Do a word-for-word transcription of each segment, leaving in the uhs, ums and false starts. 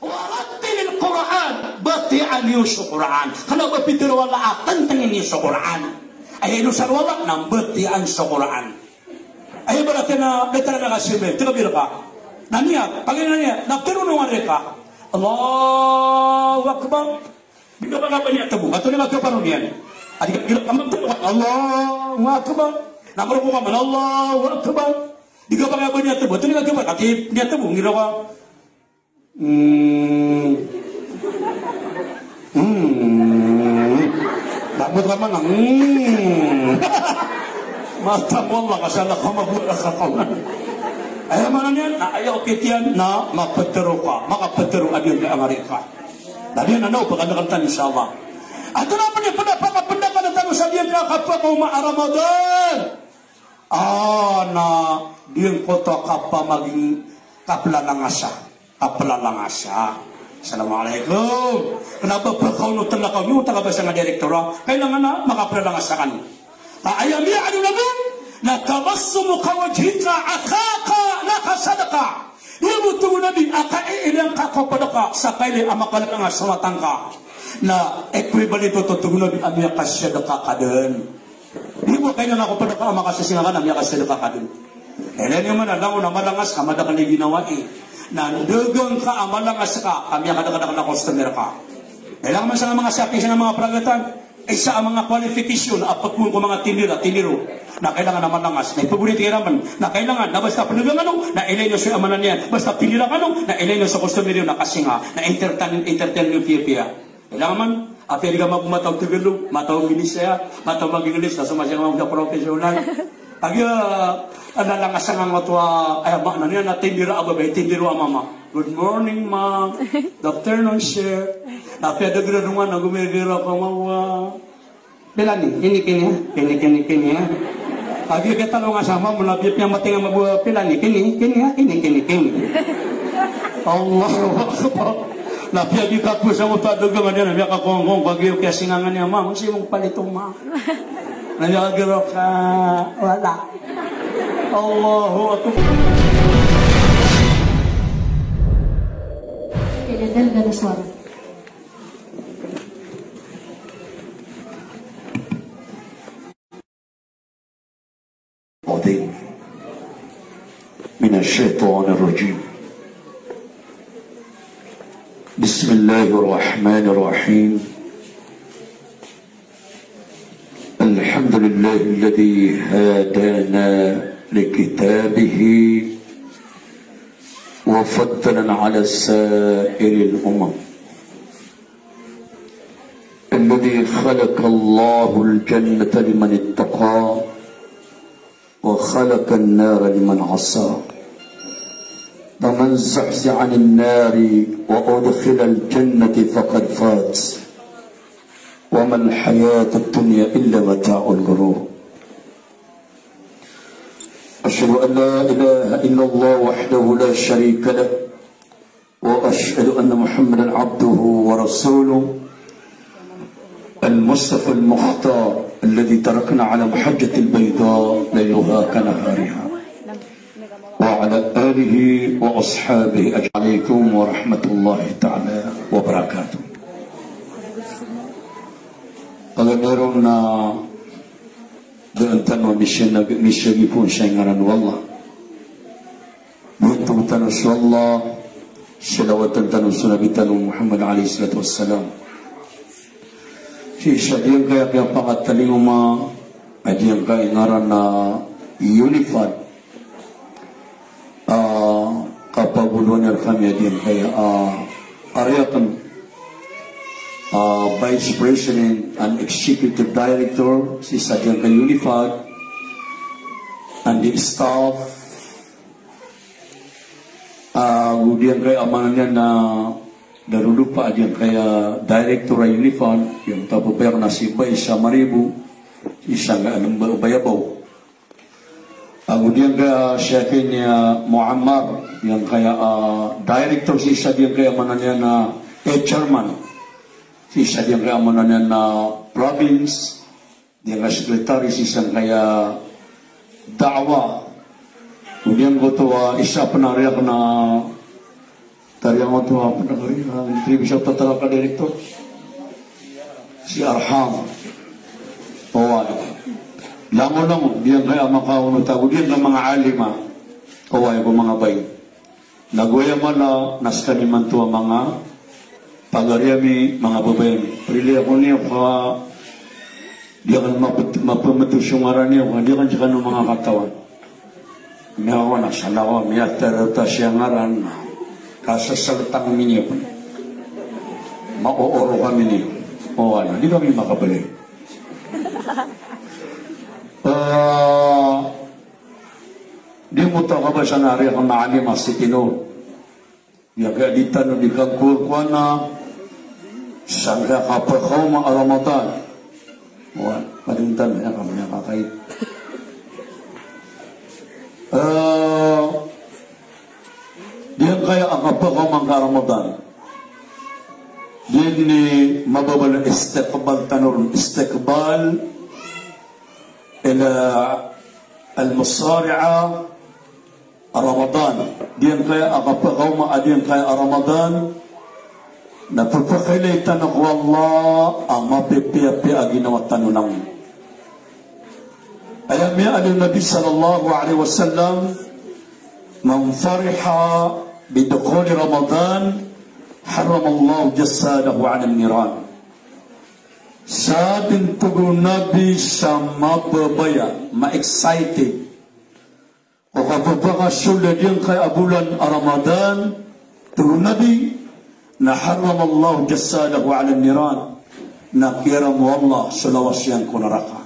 Wa rattilil Qur'an, batiya niyo so Qur'an. Kna ba pitharo o Allah a tantangin iyo so Qur'an. Aya ino sa Allah na batiya niyo so Qur'an. Aya ibarat na datar na ka simbe, takbir ka. Na niyat, paganay na niyat, na pitharo o Allah reka. Allahu Akbar. Di ka ba niyan tbo, antonaa i kaparo niyan? Adi ka, di ka ba niyan tbo, Allahu Akbar. Na maroko ka man, Allahu Akbar. Di ka ba niyan tbo, antonaa i kaparo, ati niyan tbo, ngira ka. Hmm. Hmm. Dapat ka man, hmm. Mata mo Allah, kasala ka mabuhat ka kawan. Aya maana niyan, na aya okit iyan, na maptharo ka, makaptharo a di ka angari ka. Dadi na nao pagandakal tano, insha Allah. Antonaa pn i pd a pakapndakal tano sa giyangkaya kapakaoma a Ramadan? A, na giyangkoto a kapamaging kaplalangasa. Kaplalangasa. Assalamualaikum. Kna ba pkaonot tano ka, miyoto ka ba sangka direktor a kailangan a makaplalangasa kano. A, aya miyaaloy on na tabassumuka wajhika akhaka laka sadaqah. Aya bo, tig o Nabi, a kailay angka ko pd ka sa kailay a makalangas so wata ngka na equivalent oto, tig o Nabi, a miyakasadaqah ka dn. Di bo kailay angka ko pd ka a makasasinga ka na miyakasadaqah ka dn. Ilay niyo man a langon a malangas ka, madakl i ginawai. Na ndagang ka a malangas ka, a miyakadakdakl a customer ka. Ilay man sangka manga sapi, sangka manga pragatan. Isa a manga qualification a pkowaan ko manga tindira, tindiro, na kailangan a malangas. Na ipagoriyat iran pn na kailangan na basta pndagang kano, na ilay niyo so, aya maana niyan, basta tindira kano, na ilay niyo so customer iyo na kasinga, na entertain, entertain niyo piyapiya. Kailangan man, apiya di ka mambo mataw Tagalog, mataw Indonesia, mataw mag-English, na so masi ka mambo sa professional. Kagiya, a, na langas angkoto a, aya maana niyan na tindira a babay, tindiro a mama. Good morning, ma'am. Good afternoon, sir. Na apiya da gradongan na gomigiro ko mawa. Pilani, kini, kini, ha? Kini, kini, kini, ha? Kagiya kiyatalonga sa mama, na apiya piyamatay nga mabuwa, pilani, kini, kini, ha? Kini, kini, kini. Allahu Akbar. Na apiya di ka po sa mota dagang a di na miyakakongkong, kagiya kiyasingangan iyan, ma'am, sii mo palito, ma'am. Na miyakagiro ka, wala. Allahu Akbar. Kailangan ka na suwara. العظيم من الشيطان الرجيم. بسم الله الرحمن الرحيم. الحمد لله الذي هدانا لكتابه وفضلنا على سائر الأمم. الذي خلق الله الجنة لمن اتقى وخلق النار لمن عصى. فمن زحزح عن النار وأدخل الجنة فقد فاز. وما الحياة الدنيا إلا متاع الغرور. أشهد أن لا إله إلا الله وحده لا شريك له، وأشهد أن محمدا عبده ورسوله المصطفى المختار الذي تركنا على محجة البيضاء ليلها كنهارها وعلى آله وأصحابه أجمعين. عليكم ورحمة الله تعالى وبركاته. Paganaron na daan tano a misyon na misyon ipon sa ngaran o Allah. Biyantog tano so Allah, salawatan tano so Nabi tano Muhammad alayhis salatu wassalam. Sii sa giyangkaya kiyapakatalingoma a giyangkaya ngaran a Unifad, a, kapagolowan rkami a giyangkaya, a, ari akn, a, Vice President and Executive Director sii sa giyangkaya Unifad, and the staff, a, go giyangkaya a maana niyan na darodopa a giyangkaya Director a Unifad, giyangkoto a pphayag na si Vice a Maribo, sii sangkaya Bayabaw. Ago giyangkaya Sheikh Muammar, giyangkaya, a, director sii sa giyangkaya maana niyan na, e, chairman sii sa giyangkaya maana niyan na province, giyangkaya secretary sii sangkaya da'wah. Ago giyangkoto a isa pn a riyak na Tariyangoto a pn a kariyan, tribisaw ta tara ka direktor. Si Arham. Oway. Langon-langon, giyangkaya makaonot ago giyangkaya manga alima. Oway, ko manga bai. Nago aya mala na skanimanto a manga pagari ami, manga babay ami. Prilai ako niyo ka di akn mapet-, mapembeto so ngaran iyo, ka di akn skano manga katawan. Miyawa na sala ko, miyatarata siya ngaran na. Kasasaltang mi niyo pn. Maooro kami niyo. O, ano, di kami makabali. Eh, di mo to kabasa na ari akn na alim a sitino. Aya kaya di tano di kagkowa na sangkaya kapakaoma a Ramadan. Wa, padintan ya kami ya kakai. Eh, giyangkaya a kapakaoma angka a Ramadan. Giyani mababaloy a istiqbal tano ron, istiqbal ila al-musari'a Ramadan. Giyangkaya a kapakaoma a giyangkaya a Ramadan, na pphakailay tano ko Allah a mapipiyapiya a ginawa tano langon. Aya miyaaloy o Nabi sallallahu alaihi wasallam, "Man fariha bidukhuli Ramadan, harramallahu jasadahu 'alan niran." Sa dn, tig o Nabi, sa mababaya, ma-excited ko kapphakasold a giyangkaya a bolan a Ramadan, tig o Nabi, na harramallahu jasadahu 'alan niran, na kiyaram o Allah so lawas iyan ko naraka.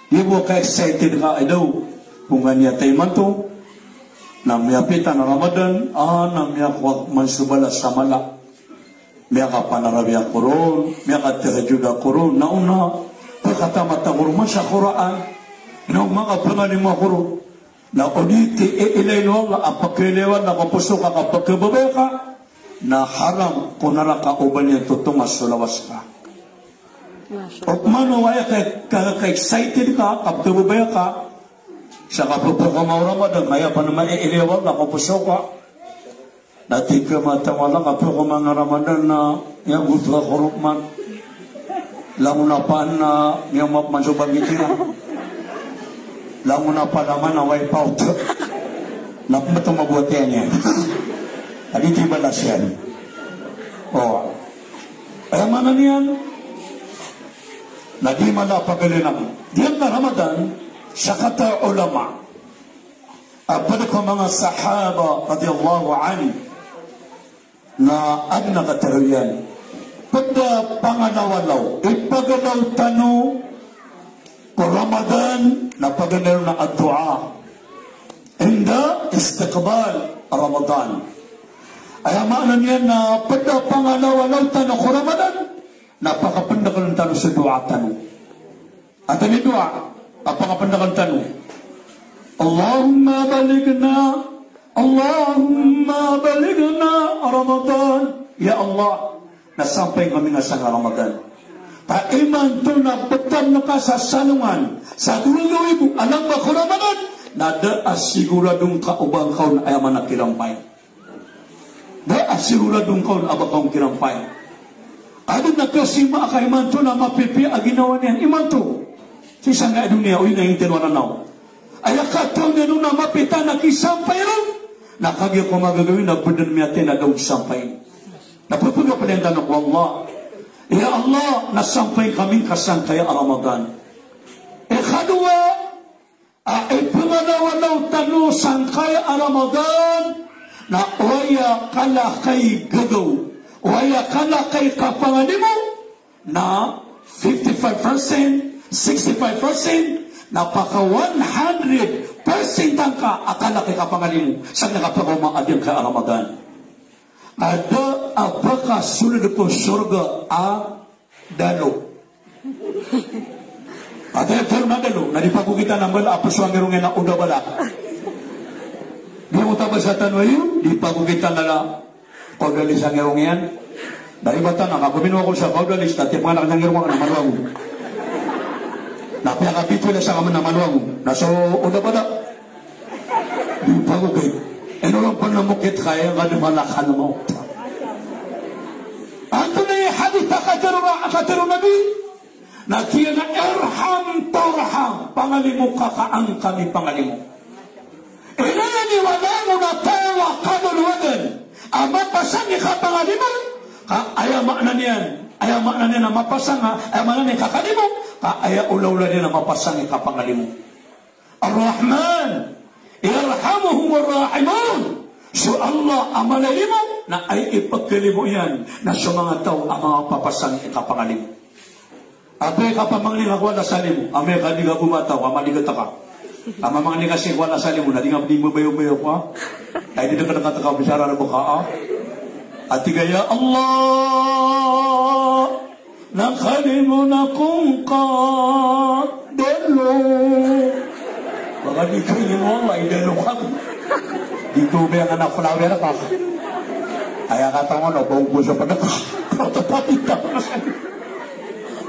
Di bo ka-excited ka, ay daw, ko ngani a taman to, na miyapita na Ramadan, a, na miyakowa man so balas a mala. Miyakapanarawi ako ron, miyakatahajjud ako ron, na ona, pkatamat ako ron man sa Qur'an, na makapangalim ako ron. Na o di ti i-, ilay o Allah a pakailay o Allah ko poso ka, ka pakababaya ka, na haram ko naraka o ba niyan totongas so lawas ka. Masha Allah. O mano aya ka, ka, ka-excited ka, ka pakababaya ka, sa kapphakaoma o Ramadan, aya pn a maiilay o Allah ko poso ka. Na tig ka, mataw a la, kapphakaoma nga Ramadan na miyagoto ako ron man. Langon a paan na miyamap man so bangkit iran. Langon a paan na wipe out. Na pmbto mabowat iyan iyan. Adi di balas iyan. O. Aya maana niyan na di mala a pagalinan. Giyangkaya Ramadan, sa kataya o ulama a pd ko manga sahaba radiyallahu anhu na adn a katharo iyan. Pd a pangalawalaw, ipagalaw tano ko Ramadan, na paganay ron a addu'a inda istiqbal Ramadan. Aya maana niyan na pd a pangalawalaw tano ko Ramadan, na pakapndakn tano so du'a tano. Antaa i du'a a pakapndakn tano? Allahumma ballighna, Allahumma ballighna Ramadan. Ya Allah, na sampay kami nga sangkai a Ramadan. Ka imanto na btad ngka sa salongan sa dowa gawii bo a lamba ko Ramadan, na da a sigurado ngka o ba ngka on aya maana kirampay. Da a sigurado ngka on a ba ka on kirampay. Adn a kasimaa ka imanto na mapipiya a ginawa niyan imanto sii sangkai a doniya, odi na inter o Ramadan. Aya kataw niyan on na mapita na kisampay ron, na kagiya ko magagawii na bdn miyatay na da on sampay. Na pphagapln tano ko Allah. Ya Allah, na sampay kami ngka sangkaya a Ramadan. Ikadowa, a, ipngalawalaw tano sangkaya a Ramadan, na oway a kala kai gagaw, oway a kala kai kapangalimo, na fifty-five percent, sixty-five percent, na paka one hundred percent angka a kala kai kapangalimo, sa kapakaoma a giyangkaya a Ramadan. A da a ba ka sold ko sorga a dalo. Ati a term a dalo, na di pagokitan a mbala a pso a ngirong iyan na oda bala. Di mo tabasa tano ayo, di pagokitan a la, kaudalis a ngirong iyan. Dari bata na, ako mino ako sa kaudalis, na tiya panganak na ngirong ako na malo ako. Na piyakapito ila sa kaman na malo ako. Na so oda bala. Di pagokit. Ino ron pn a mokit ka aya ngka dn malakal mawt. Antonaa i hadith a katharo, a katharo o Nabi? Na tig iyan a, "Irham turham," pangalimo ka ka an ka mipangalimo. Ilaya niyo a langon a taw a kalolowa dn a mapasang i kapangalimo, ka aya maana niyan, aya maana niyan a mapasang, aya maana niyan kakalimo, ka aya olaola niyan a mapasang i kapangalimo. Ar-Rahman, yarhamuhumur rahimun. So Allah a malilimo, na aya ipkalimo iyan na so manga taw a mapapasang i kapangalimo. Apiya kapamangni ngka ko Allah sa limo, amay ka di ka gomataw, ka maligat ka. Ka mamangni ka sii ko Allah sa limo, na di ngka di mbabayobayo ka. Ay di dn ka dn ka bicara na baka, a. A tig ka, "Ya Allah, nakalimo ako ngka dalo." Baka di ka limo Allah, i dalo ka. Di ko biyang anak flower ka. Aya katawan o ba ko so pd ka.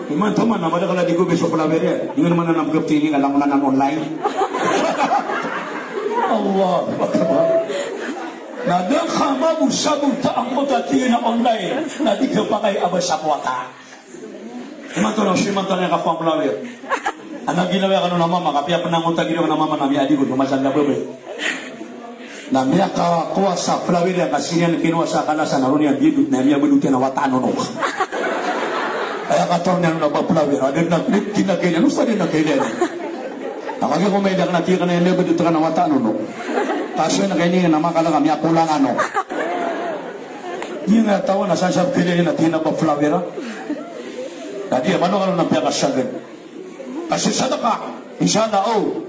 Imanto man a madakl a di ko biyang so flower iyan. Di ngka man anan pkaptini ka langon anan online. Allahu Akbar. Na da ka mabosabota angkoto a tig iyan a online, na di ka pakay a ba sa kowata. Imanto na, so imanto na aya kapoon a flower. Ana ginawa kano na mama, kapiya pn angkoto a ginawa na mama na miyaadi ko, so masa na babay. Na miyakakowa sa flower iyan, ka sii niyan kinowa sa kalasan, na roo niyan biyadot, na miyabadot iyan a wata a nonok. Aya katawan iyan na ba flower, a da na, di na kailangan, osta di na kailangan. Ka kagiya ko mailay ka na tig iyan a miyabadot ka na wata a nonok. Ka so iyan na kaini na makala ka miyakolang ano. Di ngka tawan a san sa kailangan na tig iyan a ba flower, a. Na di, mano kano na piyakasagad. Kasi sadaka, insha Allah, o.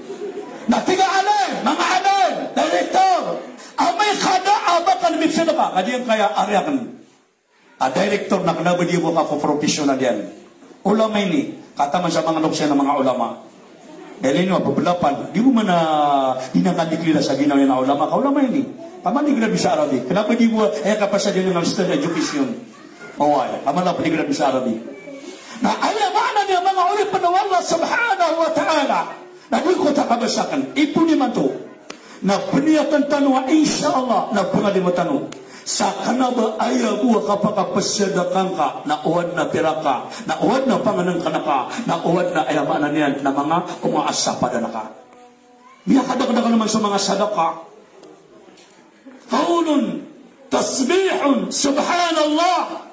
Na tig a alim, manga alim, director, amay ka da a ba ka misadaka, ka di ngka aya ari akn. A director na kna ba di bo ka ko professional iyan. Ulama ini, kataman sa manga loks iyan a manga ulama. Dahil ini, mabablapan, di bo man a, di na kandiklir sa ginawa iyan a ulama, ka ulama ini. Ka maligrad sa Arabic. Kna ba di bo, aya kapasad iyan a Western education. Oway, ka mala paligrad sa Arabic. Na aya maana niyan manga oripn o Allah subhanahu wa ta'ala. Na di ko ta kabasa akn, ipon imanto. Na pniyatan tano a, insha Allah, na pngalimo tano. Sa kna ba aya bo a kapakapsadaka ngka, na owad na pira ka, na owad na pangnngkn ka, na owad na aya maana niyan, na manga omaasa padan ka. Miyakadakdakl man so manga sadaka. Qawlun tasbihun, subhanallah.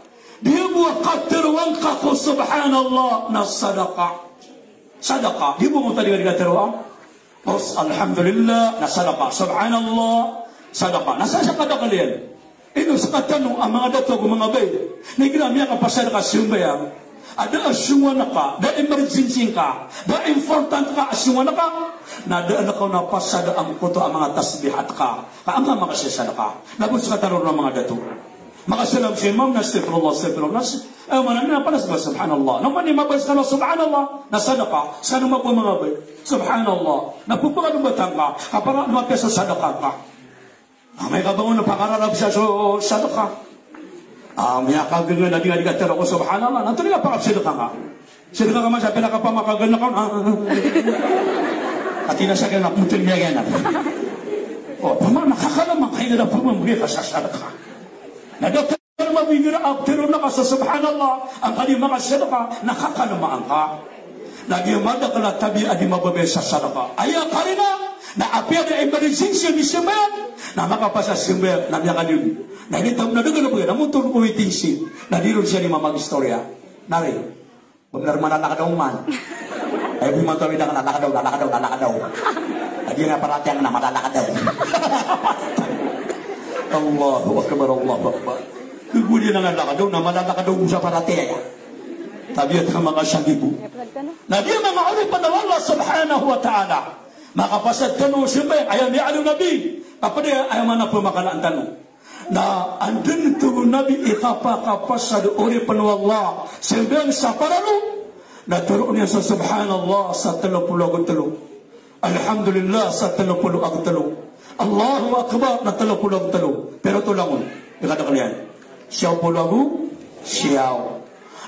Di bo a katharo angka ko subhanallah na sadaka. Sadaka. Di bo a mota di ka di katharo a, os, alhamdulillah, na sadaka. Subhanallah, sadaka. Na sa, sa kadakl iyan. Ino skatano a manga dato ago manga bay, na igira miyakapasad ka sa sambayang a da a songowan ka, da emergency ngka, da important ka a songowan ka, na da a ngka on a pasad angkoto a manga tasbihat ka, ka angka makasasadaka. Na bo skatano ron a manga dato. Makasalam so imam na astaghfirullah, astaghfirullah. Aya maana niyan na panas ba subhanallah. Na oman i mabasa ka na subhanallah, na sadaka. Skano mambo a manga bay, subhanallah, na pphakalombatan ka, ka para mapiya so sadaka ka. Amay ka bangon na pakararab sa so sadaka. A, miyakagngn a di nga di katharo ko subhanallah, na antonaa i kapakasadaka ngka? Sadaka ka man sa pira ka pamakagnn ka on, a. Ati na sa kna pmotol iyan a. O, pman, na kakalama ngka igira pman bgi ka sa sadaka. Na da Mabigr a ptharoon ka sa subhanallah, angka di makasadaka, na kakalamaan ka. Na giya madakl a tabiya a di mababaya sa sadaka. Aya karina, na apiya da emergency a misambayang, na makapasad sa sambayang, na miyakadiyodi. Na initawag na da kna pagay, na motor ko waiting shed. Na di ron siya di mamagistorya. Na ri. Bnar malalakad ako man. Ay, bimatawi na ka, lalakad ako, lalakad ako, lalakad ako. Lagi na paratiyaya na malalakad ako. Allahu Akbar, Allahu Akbar. Kagowad iyan a lalakad ako, na malalakad ako sa paratiyaya. Tabiya ta makasagibo. Na di manga oripn o Allah subhanahu wa ta'ala. Makapasad kano sa sambayang, aya miyaaloy o Nabi. Kapd aya, aya maana pmakalaan tano. Na anda, tig o Nabi, i kapakapasad o oripn o Allah sa sambayang sa paralo, na tharoon iyan sa subhanallah sa tlo polo ago tlo. Alhamdulillah sa tlo polo ago tlo. Allahu Akbar na tlo polo ago tlo. Pero oto langon, ikadakl iyan. Siyaw polo ago siyaw.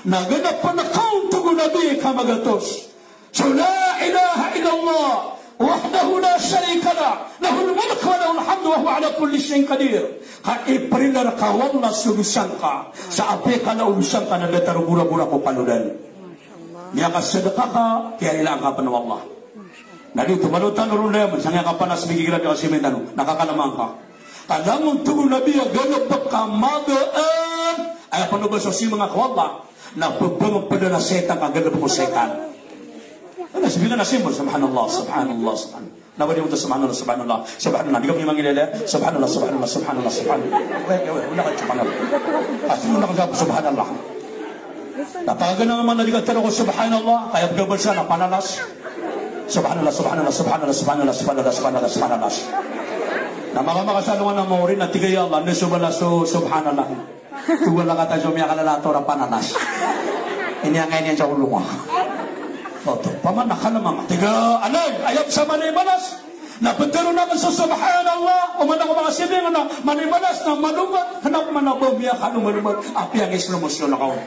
Na ganapn ka on, tig o Nabi, ka magatos. So la ilaha illallah Wahdahu la sharika lah, lahul mulku wa lahul hamdu wa huwa ala kulli shay'in qadir. Ka iprila rka o Allah so dosa ngka, sa apiya kala o dosa ngka na datar o gora-gora ko kalodan. Miyakasadka ka, kiyarilaan ka pn o Allah. Na di oto, malo tano ron dayaman, sangkaya kapanas, migigira di ka simintan o, na kakalma ngka. Ka langon tig o Nabi a galbk ka magaan, aya pn o ba so simba ngka ko Allah, na pphangpda a shaytan ka galbk o shaytan. Ana sibika na simbol, subhanallah, subhanallah, subhanallah. Na ba di oto subhanallah, subhanallah, subhanallah. Di ka pn mangilala, subhanallah, subhanallah, subhanallah, subhanallah. Wala ka subhanallah. Ati wala ka subhanallah. Na pagana man na di ka taro ko subhanallah, kaya pgabasa na panalas. Subhanallah, subhanallah, subhanallah, subhanallah. Na maka, makasalongan a maori na tig a, "Ya Allah, anda so balas o subhanallah?" Tig o Allah, "Katawan so miyakalala a tao a panalas." Ini angay niyan sa olo ngka. Oto, paman na kalma ngka. Tig a, "Anay, aya pn sa mala i balas." Na ptharoon akn so subhanallah, oman ako makasibing na mala i balas na malomad, kna pman a ba miyakalomad-lomad, apiya ngka i slow motion ako.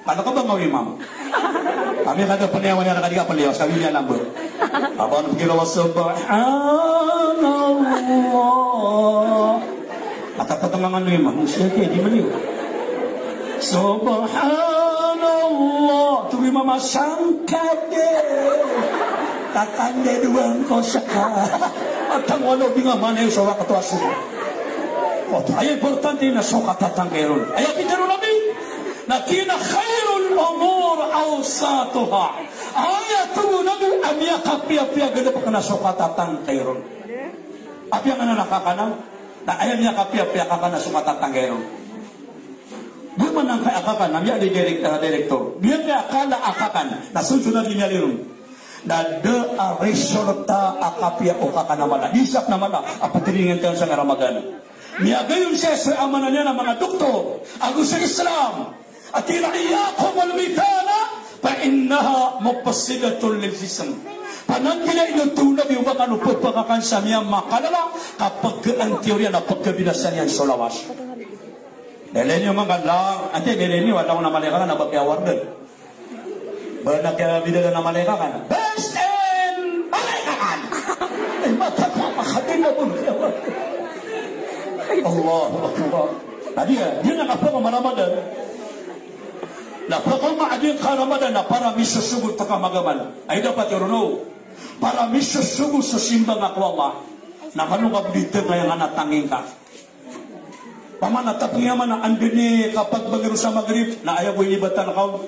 Kala ka ba ngka o imam? Kami kada pn iyan, wala ka di ka pn liyawas, kami niyan lamba. Aban kira wa subhanallah. Ata ptngangan o imam, siya kaya di maliw. Subhanallah. Tig o imam a sangkad. Tatanda dowa ngka o ska. Atang wala o di nga manay so wakto a subuh. Oto, aya importante na so katatangkay ron. Aya pitharo o Nabi. Na tig iyan a khairul umur awsatuha. Aya tig o Nabi a miyakapiyapiya a galbk na so katatangkay ron. Apiya ngka na kakana, na aya miyakapiyapiya a kakana so katatangkay ron. Di man angkaya kakana, miyaaloy a direk-, ah, direktor. Miyakaala a kakana, na so, so na di miyaloy ron. Na da a resulta a kapiya o kakana mala. Di isa pn a mala a ptharoon iyan sangkaya Ramadan. Miyagayon siya so aya maana niyan a manga doktor ago so Islam a tig iran a iyyakum wal mitana fa innaha mufsidatun lil jism. Pananggilaan iyo, tig o Nabi, o ba kano pphakakan sa miyamakalala, ka pkhaantiyor iyan a pkhabinasa niyan so lawas. Lalayon iyo manggalang, antaa i lalayon iyo, wala ko na malay kakan a ba kiyawardan. Ba na kiyabidalan a malay kakan. Best in malay kakan. Ay, mata ka, makadin na bo kiyawardan. Allahu Akbar. Na di, di na kapakaoma Ramadan. Na pakaoma a di ngka Ramadan na para misosogo tano ka magamal. Ay dapat iyo ron o. Para misosogo so simba ngka ko Allah. Na kano ka bo di tngaya ngka na tanggi ngka. Paman a tapngi a maana, anda i kapagbangiro sa Maghrib, na aya bo inibatan ka on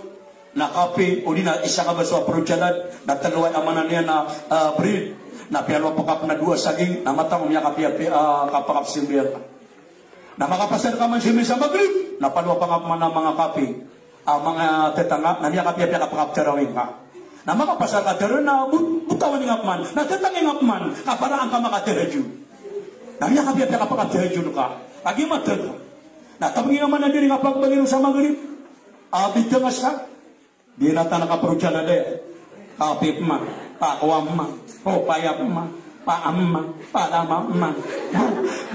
na kape, odi na isa ka baso a fruit salad, na tlo a maana niyan na, ah, bread, na piyalowa pn ka pn a dowa saging, na matang o miyakapiyapiya, ah, kapakapsimbayang ka. Na makapasad ka man simbi sa Maghrib, na palowa pn ka pn a manga kape. Ah, manga tetangga, na miyakapiyapiya ka pakaptarawih ka. Na makapasad ka tero na but-, botawan nga pman, na tetangga nga pman, ka para angka makatahajjud. Na miyakapiyapiya ka pakatahajjud ka. Agi matero. Na tapngi a maana di nga pagbangiro sa Maghrib. Ah, bida nga sa. Di na tano ka paro sa lade. Kape pman, pakowa pman, opaya pman, paa pman, palama pman,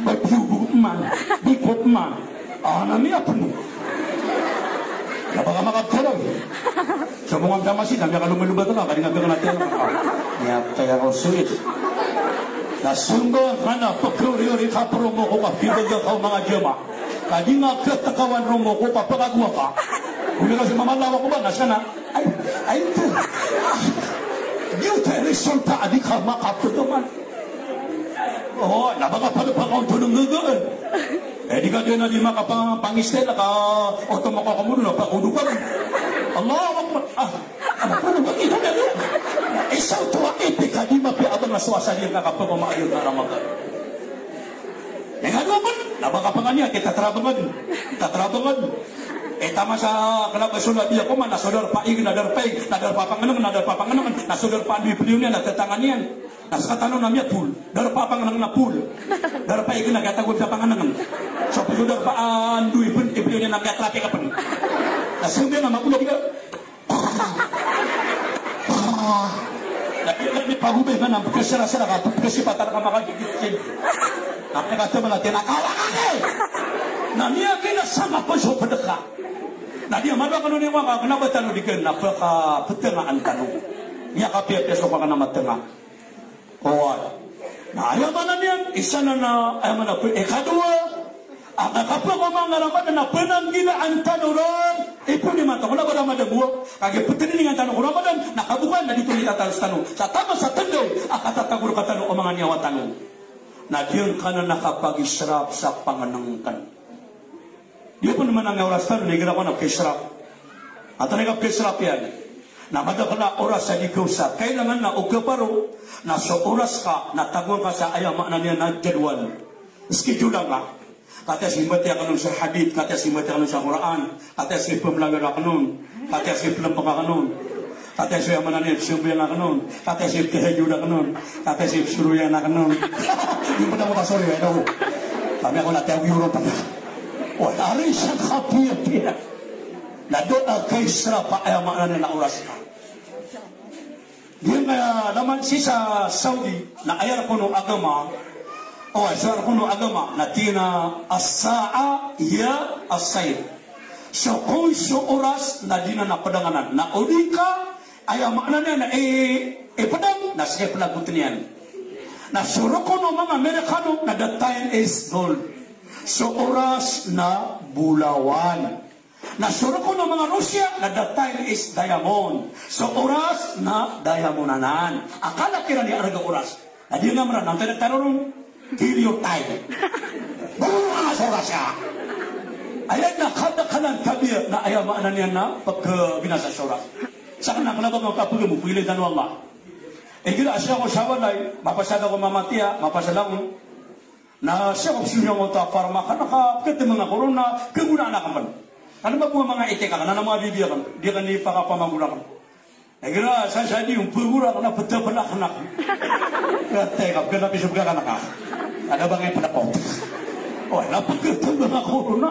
batiyogo pman, biko pman. Ah, na miyapno. Na ba ka makaptaraw. Sa manga masa na miyakalomalobat ka, ka di nga pkhanatay. Miyaptaya ko sulit. Na sumba ka na pkhaoriyori ka promo ko ka pibaga ka o manga jama. Ka di nga katakawan romo ko ka pkagowa ka. Odi ka sa mamalawa ko ba nga sana. Ay, ay, ito. Ah, giyoto i resulta a di ka makapagamal. O, na ba ka pala pakaonto ng gagaan. Eh, di ka di na di makapang-, pangistel ka, oto makakamuro na pakudukan. Allahu Akbar. Ah, ano pa naman ito na yun? Isa oto a ipikadima pi abang na suwasali nga kapagmamaayon na Ramadan. Ikadowa pn, na ba ka pangani a, kita tarabangn. Kita tarabangn. Eh, tama sa kalabas o Nabi ako man, na so darpa ig, na darpa ig, na darpa pangnngn, na darpa pangnngn, na so darpa ando i pliyo niyan, na tetangga niyan. Na skatano na miyapol. Darpa pangnngn na pol. Darpa ig na kiyatago sa pangnngn. So pol darpa ando i pn, i pliyo niyan na miyatrapik a pn. Na sumbi na magola di ka. Na di, di pagobay man, na pkasarasara ka, pkasipatan ka makagigit. Na pkatama na tinakala ka, eh. Na miyabinasa nga pn so pd ka. Na di a mado kano ni waka, kna ba tano di kn, na pkaptngaan tano. Miyakapiyapiya so kakna matnga. Oway. Na aya maana niyan, isa na na, aya maana ko, ikadowa, a kapagomanga Ramadan na pananggilaan tano ron, ipon imanto, kna ba Ramadan bo, kagiya ptindingan tano ko Ramadan, na kabokan na di oto mitatalks tano. Sa taman sa tndaw a katatago rktano o manga niyawa tano. Na giyangkanan a kapagisrap sa pangnngkn. Di pn manangay oras tano na igira ko na pkisrap. Antaa i kapkisrap iyan? Na madakl a oras a di kaosar. Kailangan na o kaparo na so oras ka na tagoan ka sa aya maana niyan na jadwal. Schedule angka. Katii a simbatiya akn on sa hadith, katii a simbatiya akn on sa Qur'an, katii a sipmlawir akn on, katii a siplmpk akn on. Katii a so aya maana niyan, sambayang akn on. Katii a siptahajjud akn on. Katii a sipsoroyan akn on. Di pn ako pasoroy, aya ko. Kami ako na tiyawi oro pn. O, ari sa kapiyapiya. Na dowa kaisrap a aya maana niyan na oras ka. Giyangkaya laman sii sa Saudi, na aya rk on o agama. O, so rk on o agama, na tig iyan a as-sa'a hiya as-sayf. So kon so oras na di na na pdanganan. Na o di ka, aya maana niyan na i, ipdang, na sii pn a gotn iyan. Na so rk on o manga Amerikano na the time is gold. So oras na bolawan. Na so rk on o manga Russia na the time is diamond. So oras na diamond anan. A kalk iran i arga oras. Na di nga mran, antaa i taro ron? Kill your time. Bolawan so oras ka. Aya na kadaklan kabiya na aya maana niyan na pkhabinasa so oras. Sakn na kna ba nga kapgamo, pilitan o Allah. Igira a sii ako sa walay, mapasad ako mamatiya, mapasad ako. Na sii ako pzoniyangkoto a pharmaca na kapkhatmang ako ron na kagonaan akn pn. Kna ba bo manga itik akn, na manga bibi akn, di akn ipakapamagol akn. Igira sa sadiyo, pagora akn na ptapn akn. Kna teka, pkna pisbga akn ka. Kna ba nga ipnakot. O, na pkhatmang ako ron na.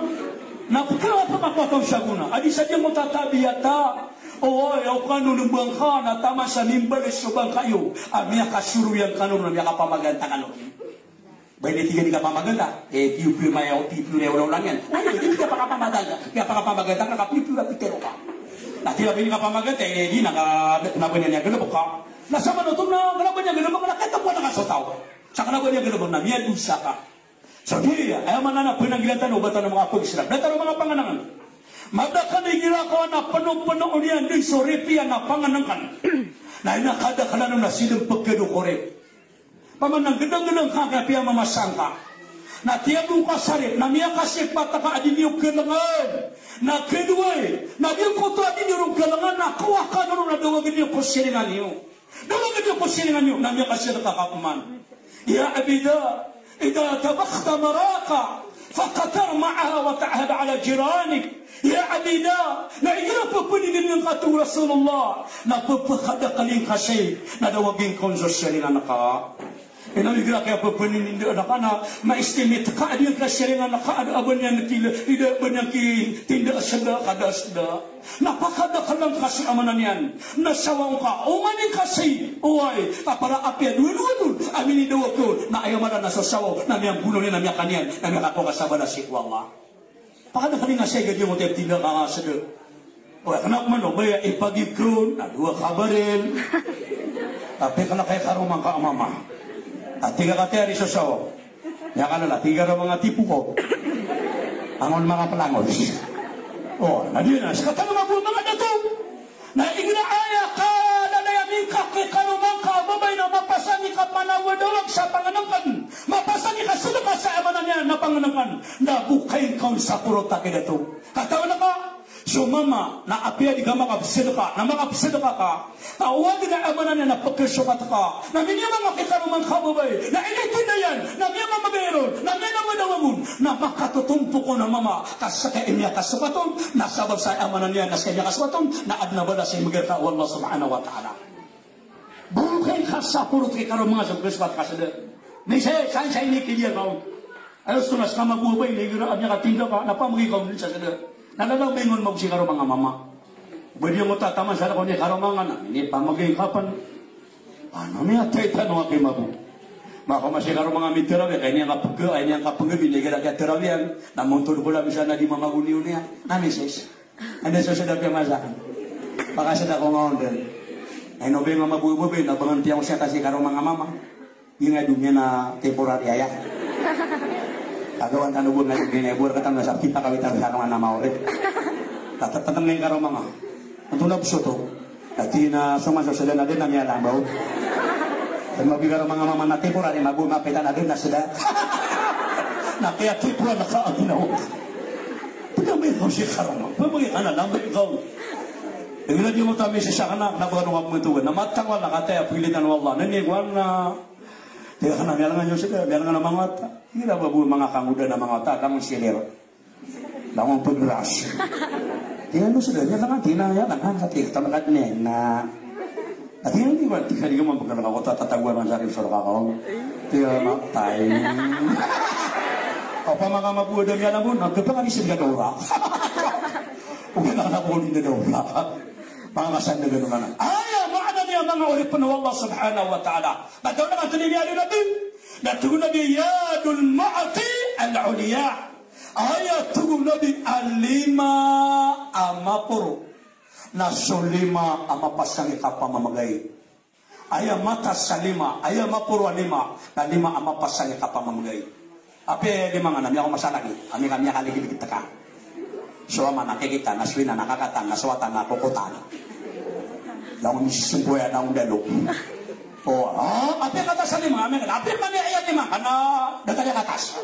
Na pkhatmang ako sa gona. A di sadiyo mo tatabiyata. O, aya o kano na bangka, na taman sa mimbalas so bangka iyo. A miyakasoroyan kano ron, na miyakapamaganta kano ron. Ba ini tig iyan i kapamaganta, e, piyo piyo maya o piyo piyo na ola ola niyan. Ay, di ka pakapamaganta, di ka pakapamaganta, ka piyo piyo na pitero ka. Na tig iyan ba ini kapamaganta, e, di na ka, na ba niyan galbk ka. Na samanoto na, na ba niyan galbk, na katagoan ka so taw. Sa ka na ba niyan galbk, na miyadosa ka. So, di, aya maana na pananggilaan tano, ba tano makapagisrap. Da tano makapangnngkn. Madakl igira ko na pnopno o niyan dn so rip iyan na pangnngkn. Na aya kadaklan on na sii dn pkhado ko rip. Paman na gdagdang ka, kaya piyamamasa ngka. Na tiyago ngka sa rip, na miyakasipat ka a di niyo kalngan. Na kadowa i, na giyangkoto a di niyo ron kalngan, na kowa kano ron na dawagn iyo ko siringan iyo. Dawagn iyo ko siringan iyo, na miyakasadka ka pman. Ya abida, idha tabakhta maraqah, faqtar ma'aha wa ta'had ala jiranik. Ya abida, na igira pphanininda ngka, tig o Rasulullah, na pphakadaklin ka sii, na dawagn ka on so siringan ka. Ino igira kaya pphanininda ka na ma-estimate ka a di ngka siringan ka a da a ba niyan kila, i da a ba niyan kitinda a sda, ka da a sda. Na pakadaklan ka sii a maana niyan na sawaw ka, oman i ka sii, oway, ka para apiya dowa dowa dn a minidawag ka on, na aya maana na so sawaw na miyambono niyan, na miyakaniyan, na miyakakowa ka sa balas sii ko Allah. Pakadakl iyan a sii, giyangkoto a tinda ka a sda. O, kna pman o, ba aya ipagib ka on na dowa ka baril. Tapi kna kay karoma ngka a mama. Ati ka katiyari so sawaw. Miyakalala, tig iyan a manga tipo ko. Angon manga plangos. O, na di na, skatan a manga bo, manga dato. Na igira aya kalalayan ingka ki karoma ngka a babay na mapasang i ka panawadawag sa pangnngkn, mapasang i ka sadka sa aya maana niyan na pangnngkn, na bokay ngka on sa porot a kidato. Katawan ka, so mama na apiya di ka makapsadka, na makapsadka ka, ka oway di na aya maana niyan na pkhasokat ka, na miyamamagay ki karoma ngka a babay, na initinda iyan, na miyamamagay ron, na miyanawadawag on, na makatotompok on a mama, ka ska i miyakasokat on, na sabap sa aya maana niyan na ska i miyakasokat on, na adn a balas a ibgay rka o Allah subhanahu wa ta'ala. Bokay ngka sa porot ki karoma ngka so pkhasokat ka sda. Miyaisa, san sa inikiliya ka on. Aya so na ska mabobay na igira a miyakatinda ka, na pamagay ka on sa sda. Na lalaw ba ingon mabobay si karoma nga mama. Ba di ngka taman sa lako ni karoma nga na, ini pamagay ka pn. Ano miyatay tano a kimabo. Mako masi karoma nga mitarawi, kay ini nga pg, ini nga pg, binigira kaya tarawi iyan. Na montod ko la bisa na di mamagoni on iyan. Na miyaisa. Anda so sda piya masa. Pakasda ko nga on dn. Ay no ba nga mabobay, na bangan tiyan ko siya kasi karoma nga mama. Di nga domiyan a temporary aya. Kagawan tano bo nga domiyan a buwar katan na sa kita kawita sa kama na maori. Tatatatan nga karoma nga. Antonaa bo so oto? Ati na so man so sila na den na miyalambaw. Di mabigar manga mama na temporary, mago mapita na den na sila. Na kaya temporary na ka aginaw. Pagambay ko si karoma. Pagambay ka na lambay ko. Igira di mo tami sa sakana, na ko ano nga pagtugan. Na matang wala kataya, pilitan wala. Nani ko na Tig iyan a miyalangan iyo sii, miyalangan a manga wata. Igira ba bo manga kangoda na manga wata, langon silir. Langon pagras. Tig iyan a sii, miyalangan, tig iyan a miyalangan, sa tig iyan a tamkad niyan na. Tig iyan a di ba, tig iyan a di ka mapagkala ka kota, tatagoan ka sa rin, soro ka kaon. Tig iyan a matay. Opama ka mabuo da miyalangon, na gabang ka di sii ka daura. Ogaid na ka na poli na daura. Manga kasandagan o maana. Aya maana niyan manga oripn o Allah subhanahu wa ta'ala. Bataw na antonaa i miyaaloy o Nabi? Na tig o Nabi, yadul mu'ti al-ulya. Aya tig o Nabi a lima a maporo na so lima a mapasang i kapamamgay. Aya mataas a lima, aya maporo a lima, na lima a mapasang i kapamamgay. Apiya lima nga na miyakaoma sa langit, ami ka miyakaligid ka. So ama na kikita, na so ina na kakatan, na so wata na kokotan. Langon misismboya na ondalo. O, ah, apiya kataas a lima, ami ka, apiya mani aya lima, ka na datar a kataas.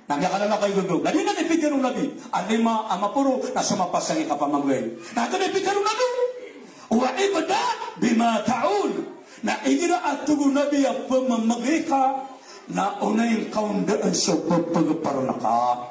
Na miyakalalakaw i gagaw. Na di na di pitharo o Nabi a lima a maporo na so mapasang i kapamamgay. Na antonaa i pitharo o Nabi? Wa ibda bima ta'ul. Na igira a tig o Nabi a pamamagay ka, na onay ngka on daan so pphagparn ka.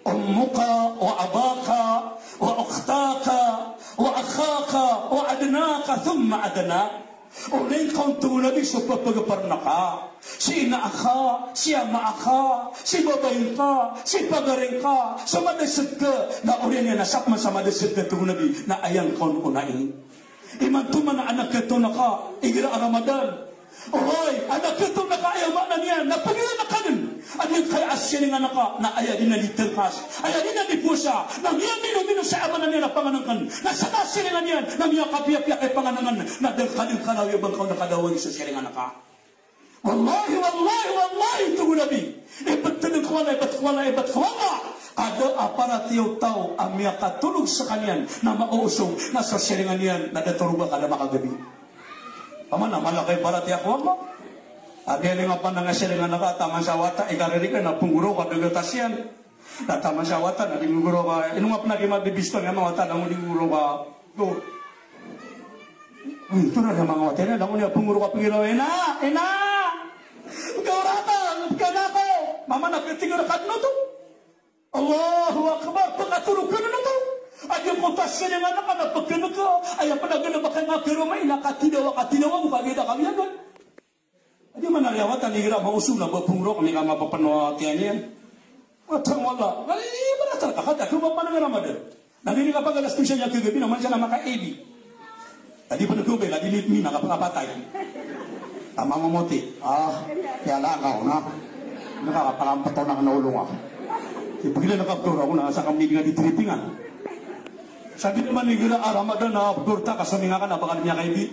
Ummuka wa abaka wa ukhtaka wa akhaka wa adnaka thumma adnak. Onay ngka on, tig o Nabi, so pphagparn ka. Si ina aka, si ama aka, si babay ngka, si pagari ngka, so madasg ka, na oriyan iyan a sakn man sa madasg ka, tig o Nabi, na aya ngka on onai. Imanto man a anak ka tonaka, igira a Ramadan. Oway, anak ka tonaka, aya maana niyan na pagilay ka dn. Aya ngka a siringan ka, na aya dn a di tngkas, aya dn a di powasa, na miyaminomino sa aya maana niyan a pangnngkn, na sa kasiringan iyan na miyakapiyapiya ka i pangnngkn, na da ngka dn kalawiya ba ngka on a kadawai so siringan ka. Wallahi, wallahi, wallahi, tig o Nabi. Ibt ko Allah, ibt ko Allah, ibt ko Allah. Ka da a paratiyaya o taw a miyakatolog skaniyan na maoosog, na so siringan iyan na da toroba ka da makagabi. Aman a mala ka i paratiyaya ko Allah. Adi a lingap a nga siringan ka, taman sa wata, ikariri ka na pnggoro ka da gatas iyan. Na taman sa wata na di nggoro ka, ino nga pn a di mabibistong a manga wata na di nggoro ka. Go. Uy, ito na manga wata na, langon iyan pnggoro ka pnggiraw, ina, ina. Gawrata, pkana ko. Mama na pitigar ka dn oto. Allahu Akbar, pkatoro ka dn oto. Adi ko ta siringan ka na pkana ka. Aya pn a gana ba ka nga karoma, ina ka tidawa, ka tidawa, mo ka gida ka miyagan. Adi man a riyawatan igira maosog na ba pnggoro ka, mi ka mapapano a tiyan iyan. Matang wala. Ngali, ibarat ka, kada ko ba pn a Ramadan. Na di ni kapagalas ko siya niya kagabi na man siya na maka-A B. Adi pn a gobel, adi ni, ni na kapangapatay. Tama mamoti. Ah, yala ka, na. Nakakapalampataw na ka na olo nga. Ipagila na kapagdoro ako na sa kamni di nga di trippingan. Sa di man igira a Ramadan na pagdorta ka sa mingakan a baka di miyakaibi.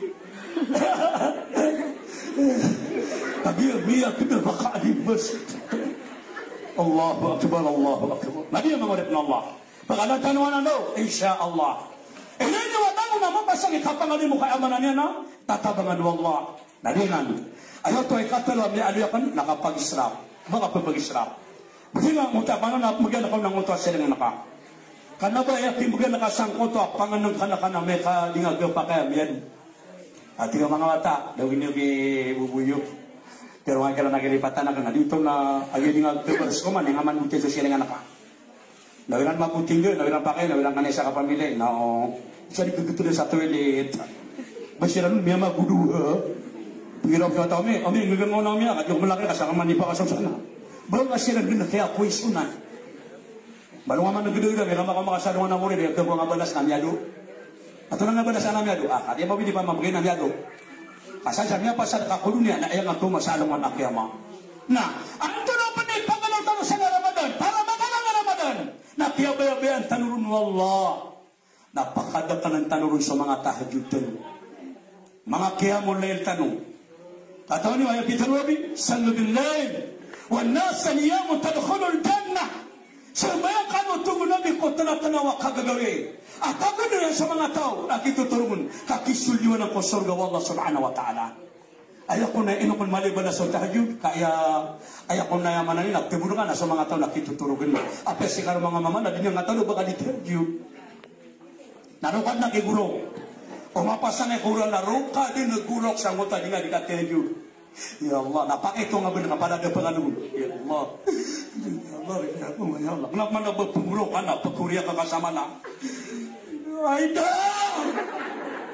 Tabiya, biya, kita baka di bas. Allahu Akbar, Allahu Akbar. Na di a manga oripn o Allah. Pagala tano anan daw, insha Allah. Ino ino a taw na mapasang i kapangalimo ka aya maana niyan na tatabangan o Allah. Na di nan. Aya oto i katlo a miyaaloy akn na kapag-israf. Ba kapag-israf. Bgi nga ngoto a pangn a pmbgan ka on na ngoto a siringan ka. Kna ba aya pmbgan ka sangkoto a pangn ka na ka na miyaka di nga gapa kaya miyad. Ati ka manga wata, daw ini ogi bubuyo. Pero nga kira na kiri patanak na dito na agi di nga gapa skoman nga man buti so siringan ka. Na iran mabuting, na iran pakay, na iran kanay sa kapamilya, na o, isa di gagutulin sa toilet. Ba siran miyamagudu, ha? Pagiraw sa tao mi, ami, ngagangaw na mi, a, di ko malaki, kasama ni pa kasama sana. Ba nga siran din, kaya poisonan. Balo nga man, gagawin, kaya maka, makasadong na murid, kaya ko nga balas na miyado. Ato na nga balas na miyado, a, kadi mabidi pa mabgay na miyado. Asal sa miyapasad ka ko doniya, na aya nga tomo sa alongan a kiyama. Na, antonaa pn i pagalaw tano sa Ramadan, para makala nga Ramadan, na kiyabayabayaan tano ron o Allah. Na pakadaklan tano ron so manga tahajjud tano. Manga qiyamul layl tano. Katawan iyo, aya pitharo o Nabi, "Sallu bil layl, wan nas niyamun tadkhulul jannah." Sambayang kano, tig o Nabi, ko tnga-tnga a kagagawii. A tago dn so manga taw na kitotorog on, ka kisold iyan ko sorga o Allah subhanahu wa ta'ala. Aya kon na ino kon mala i balas o tahajjud, ka aya, aya kon na aya maana niyan na ptbor ka na so manga taw na kitotorog on. Apiya si kano manga mama na di niyan kataro ba ka di tahajjud. Na roo ka dn a kigorok. O mapasang i Qur'an na roo ka dn a gorok sangkoto a di nga di katahajjud. Ya Allah, na pakay to nga bn ka palad a pangalogon. Ya Allah. Ya Allah, ya Allah, ya Allah. Kna man a ba pgorok ka na pkhoriya ka ka sa mala. Ay da!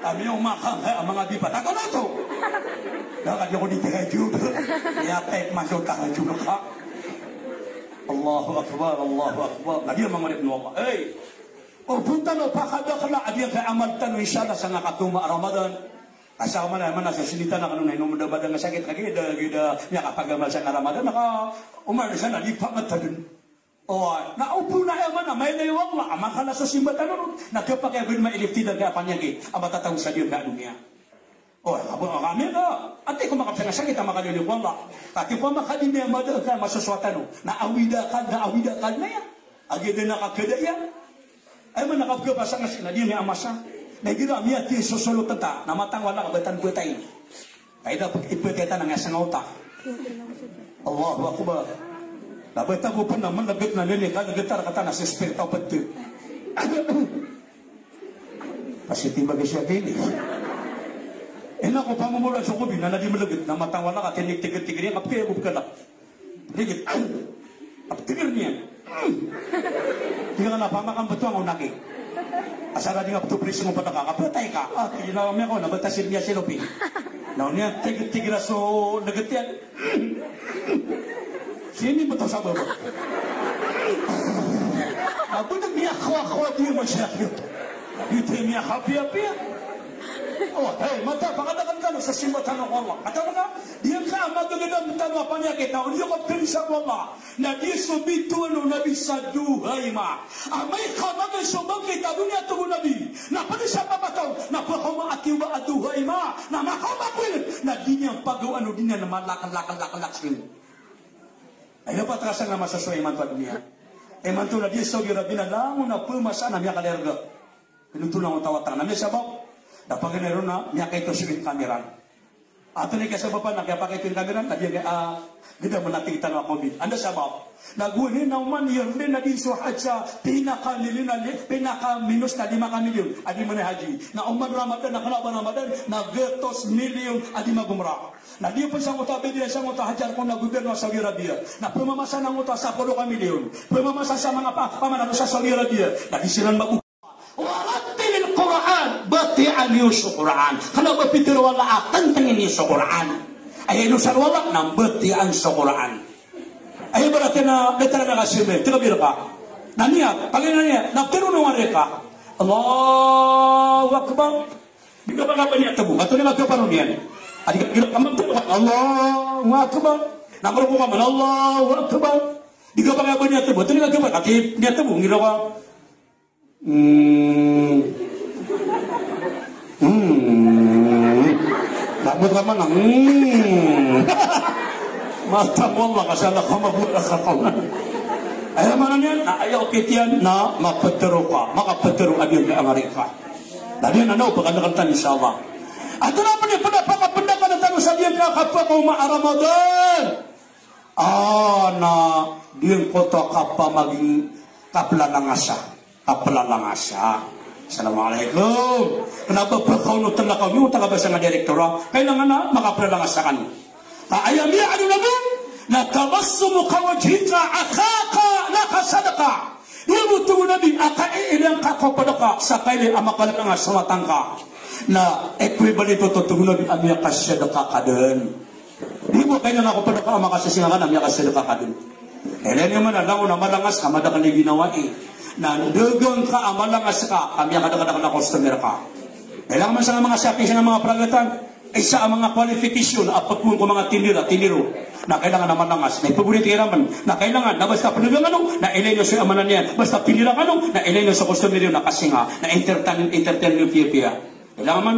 Ami o maka, a manga bipat. Ako na to. Da ka di ako di tahajjud. Ya, pek man so tahajjud ka. Allahu Akbar, Allahu Akbar. Na di a manga oripn o Allah. Hey! O phoon tano pakadakla a giyangkai a amal tano, insha Allah, sa nga katoma a Ramadan. Asa ka man a, man a sa sinitan a kano na inom da ba da nga sakit ka gida, gida, miyakapagamal sa nga Ramadan, na ka, oman sa na di pangatadan. O, na o phoon a aya man a mailay o Allah a makala so simba tano ron, na kapakay a bn mailifti da nga a panyakit a matatago sa giyangkai a doniya. O, abo, kami ka, ati ko makapsanga sakit a makalili ko Allah. Ati ko makadi niya mada ka masosowa tano. Na awida ka, na awida ka na iya. Agi dn a kakada iya. Ay man a kapkapasanga sii na di niya a masa. Na igira a miyati sosolo tata, na matang wala ka batan btay. Ay da pag ipatay tana nga sanga ota. Allahu Akbar. Na bata ko pn na mlgt na lili ka, lgtar ka tana sa spirta o pati. Positive ba siya kini? Ina ko pamomolo so kobi na na di mlgt na matang wala ka, tinig tigir-tigir iyan, kapkaya ko bkala. Tigir. Kaptigir niyan. Tigir na pamakam beto ang unaki. Asal di nga beto prisi mo pataka. Kapatay ka. Ah, tigir na miya ko na bata si miya si Lopi. Na niyan tigir-tigir so lgt iyan. Sini beto sa baba. Ago na miyakawa-kawa di masiyakit. Di miyakapiya-piya. O, hey, mata, pakadakl tano sa simba tano ko Allah. Katawan ka, di ka a magagada tano a panyakit na o di ka pkadisa ko Allah. Na di so bitowan o Nabi sa Duhaima. Amay ka magay so bangkit a doniya, tig o Nabi, na pd sa pamataw, na pakaoma a tiyoba a Duhaima. Na makaoma ko iyan, na di niyan pagawaan o di niyan malak-lak-lak-lak sii. Ay, dapat ka sa nga masosowa imanto a doniya. Imanto na di Saudi Arabia na langon a pmasa na miyakalerga. Pinotolan o tawatang. Na miyasabap, na paganay ron na miyakaito so income iran. Antonaa i kasabapan na kiyapakaito income iran, na di nga, ah, gda manatig tano a komi. Anda sabap? Na gowani na oman iyan na di so hajj sa pinakamilyon na li-, pinakaminos na lima ka milyon a di manahaji. Na oman Ramadan, na kna ba Ramadan, na gatos milyon a di magomra. Na di pn sangkoto a bibili sangkoto a hajj ko na gobyerno a Saudi Arabia. Na pmamasa sangkoto a sapolo ka milyon. Pmamasa sa manga pa-, pamanato sa Saudi Arabia. Na di siran mabu-, Warattilil Qur'an, batiya niyo so Qur'an. Kna ba pitharo o Allah a tantangin niyo so Qur'an. Aya ino sa Allah na batiya niyo so Qur'an. Aya ibarat iyan na datar a nakasimba, tig a bira ka. Na niya, pagay na niya, na pitharo o Allah reka. Allahu Akbar. Di ka ba nga ba niyan tbo? Antonaa i kaparo niyan? Adi ka gira ka magtbo ka, Allahu Akbar. Na mroko ka man, Allahu Akbar. Di ka ba nga ba niyan tbo? Antonaa i kaparo? Ati niyan tbo, gira ka. Hmm. Hmm. Labot ka man, hmm. Mata mo Allah, kasala ka mabuta ka kawan. Aya maana niyan, na aya okit iyan, na maptharo ka, makaptharo a di ka angari ka. Na di na, na, pagandakn tano, insha Allah. Antonaa pn i pd a pakapandakan tano sa di ka kapakaoma a Ramadan? Ah, na di ngkoto a kapamaging kaplalangasa. Kaplalangasa. Assalamualaikum. Kna ba pkaonot na kami o takabasa nga direktora? Kailangan na makaplalangasa kano. Ka aya miyaaloy o Nabi na tabassumuka wajhika akhaka laka sadaqah. Aya bo, tig o Nabi, a kaiilay ngka ko pd ka sa kailay a makalangas so mata ngka na equivalent oto, tig o Nabi, a miyakasadaqah ka dn. Di bo kailangan ko pd ka a makasasinga ka na miyakasadaqah ka dn. Ilay niyo man a langon a malangas ka, madakl i ginawai. Na ndagang ka a malangas ka, a miyakadakdakl a customer ka. Ilay man sa manga shopping, sa manga pragatan. Isa a manga qualification a pkowaan ko manga tindera, tindero, na kailangan a malangas. Na ipagoriyat iran man na kailangan na basta pndagang kano, na ilay niyo so, aya maana niyan, basta tindera kano, na ilay niyo so customer iyo na kasinga, na entertain, entertain niyo piyapiya. Kailangan man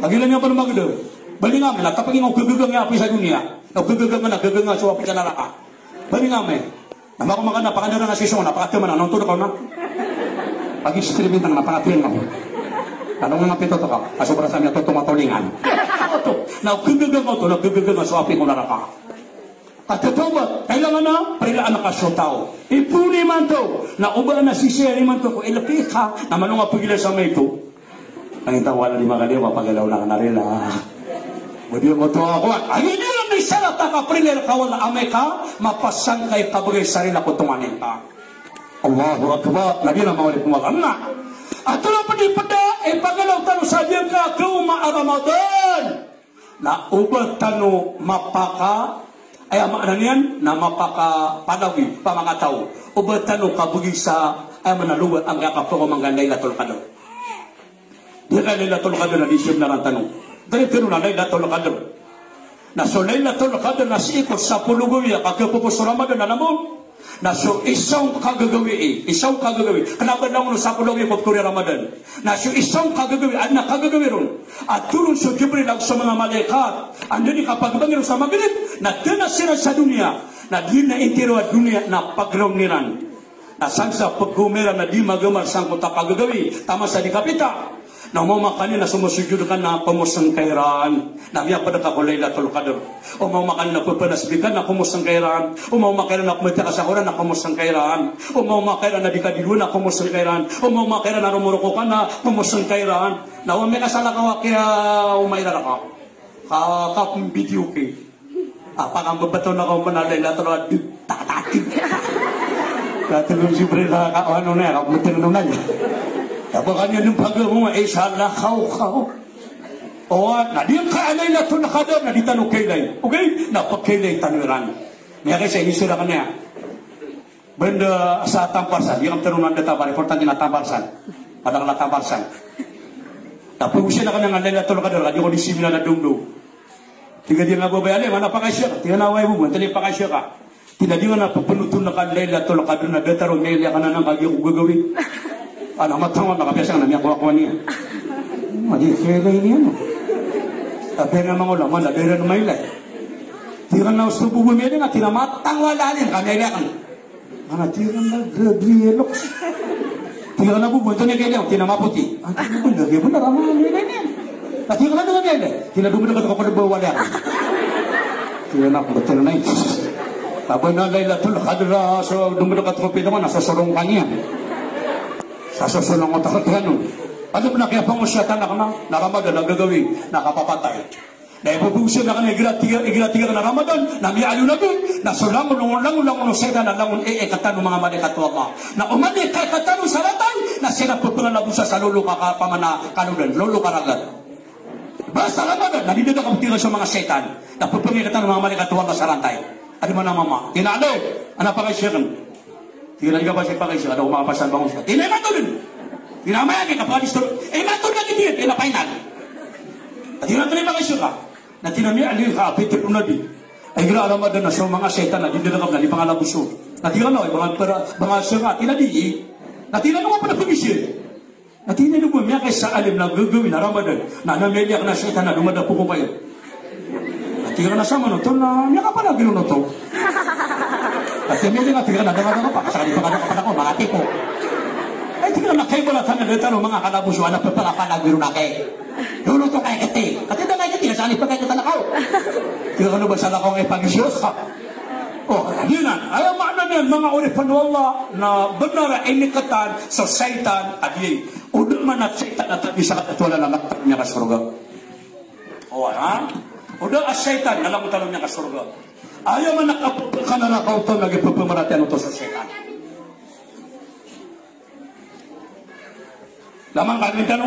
Kagiya niyan pn magdam. Bali nga ami, na kapagingka o gagagang a api sa doniya, na gagagang na gagagang so api sa naraka. Bali nga ami. Na mako makan na pakandaran a sisong na pakataman na nonton ka na. Pag-experiment na pakataman ako. Ano nga pito to ka? Kaso para sa niya to tumatolingan. Oto, na gagagang oto, na gagagang so api ko naraka. Katataw ba, kailangan na, parilaan ka so taw. Ipon imanto, na oba na sisii imanto ko ilapika, na malonga pagila sa maito. Ang tawal di magaliw, mapagalaw na kanarila. Budi mo to ako. Ang hindi lang may sarat a kaprila ka wala amay ka, mapasang kay kabagay sa rila ko tumanin ka. Allahu Akbar. Nabi na mawalik mo alam na. Ato na pwede pada, ipagalaw tano sa diyan ka, kauma a Ramadan. Na oba tano mapaka, aya maana niyan, na mapaka palawi, pamakataw. Oba tano kabagi sa, aya maana lowa, angka kaporo mangga Lailatul Qadr. Di ka Lailatul Qadr na di siyam na rantano. Dari tano na Lailatul Qadr. Na so Lailatul Qadr na sii ko sapolo gawii a kagapopos o Ramadan na namon. Na so isa on kagagawii, isa on kagagawii. Kna ba langon o sapolo gawii ko pthori a Ramadan. Na so isa on kagagawii, adn a kagagawii ron. A toron so Jibril ago so manga malaikat. Anda di kapagbangi ron sa Maghrib. Na dn a siran sa doniya. Na di na intiro a doniya na pagraon iran. Na san sa paggomer iran na di magamal sangkoto a kagagawii, taman sa di kapita. Na omaoma ka niyan na somosojud ka na komosng ka iran. Na miyapd ka ko Lailatul Qadr. Omaoma ka niyan na ppanasbih ka na komosng ka iran. Omaoma ka iran na pmatiya ka sa Qur'an na komosng ka iran. Omaoma ka iran na di ka dilowa na komosng ka iran. Omaoma ka iran na romoroko ka na komosng ka iran. Na o amay ka salakaw a kiyaoma iran rka. Ka, kapmbideo ki. Apa ka mbebetoon ako man a Lailatul Qadr? Takataki. Katelo si Jibril ka, ano na, ka beteng no na. Apa ka niyan pagamo, inshallah, kaw, kaw. O, na di ka Lailatul Qadr, na di tano kailay. Okay? Na pekailay tano iran. Miyakaisa, inisira ka niyan. Benda sa Tamparsan, di ngka ptharoon a anda Tampar, importante na Tamparsan. Madakl a Tamparsan. Tapi osayn akn a Lailatul Qadr, ka di ko di seminar a domdom. Tig a di nga babay, alim, ana pakaisa ka. Tig a na, oway bo, antonaa i pakaisa ka? Tig a di nga na pepenoton a Lailatul Qadr na datar o mailay akn anan ka giya ko gagawii. Ana matangon na kapiya sa akn na miyakowa-kowa niyan. Madi kailay niyan, no? Tapi na manga ulama na da iran mailay. Tig a na osto bo, bo mailay nga, tig a na matangon a alim ka mailay akn. Ana tig a na grabe, loks. Tig a na bo, bo, antonaa i kailay, tig a na mapoti. Ana tig a na bo, lagid bo na rama, ano, ano, ano. Tig a na bo, ano, ano, ano. Tig a na domedeket ko kena ba wala. Tig a na, betel na. Aba na Lailatul Qadr, so domedeket ko pito man, so sorong ka niyan. Sa so sorong o takot kano. Ano pn a kiyapangosiyat anan na, na Ramadan a gagawii, na kapapatay. Na ipopoon akn a igira tig a, igira tig a na Ramadan, na miyaaloy o Nabi, na so langon, langon, langon o shaytan na langon iikatan o manga malaikat o Allah. Na oman i kaikatan on sa rantay, na siran pepengalabosa sa lolo ka, ka, pamana kalodan, lolo ka ragat. Basta Ramadan, na di dn kaptiga so manga shaytan. Na pepengikatan o manga malaikat o Allah sa rantay. Adi mana mama. Tig a na, alim, ana pakaisa akn. Tig a na di ka pakaisa, pakaisa, kada ko makapasang bangon siya. Tig a na imato dn. Tig a na maya ki kapag-istor. Imato dn a tig a, tig a na final. Tig a na antonaa i pakaisa ka? Na tig a na miyaaloy ka a pitharo o Nabi a igira Ramadan na so manga shaytan na di dn ka na di pangalaboso. Na tig a na, oway, banga para, banga siya ka, tig a na di. Na tig a na, ano ka pn a pagisa? Na tig a na, ino bo miyakaisa a alim na gagawii na Ramadan na, na mailay akn a shaytan na domadapok ko kaya. Na tig a na, samanoto na miyakapalagiro noto. Na tig a na, tig a na, danga, danga pa, sa di pa ka, danga pa, danga pa, manga tipo. Ay, tig a na, kaibarat anan a datar o manga kalaboso, ana pepala, palagiro na kay. Lolo to kay kati. Kati da kay kati, sa di pa kay kati na kaw. Tig a na, ba sa lakaw kay pagisa. O, giyanan. Aya maana niyan, manga oripn o Allah, na benar a inikatan so shaytan a di O da man a shaytan a tabi sa katotohanan na langon tano miyakasorga. O, ha? O da a shaytan na langon tano miyakasorga. Aya man a kapkanan a kaoto na giya pepamaratiyayaan oto so shaytan. Lamang ka, mintano.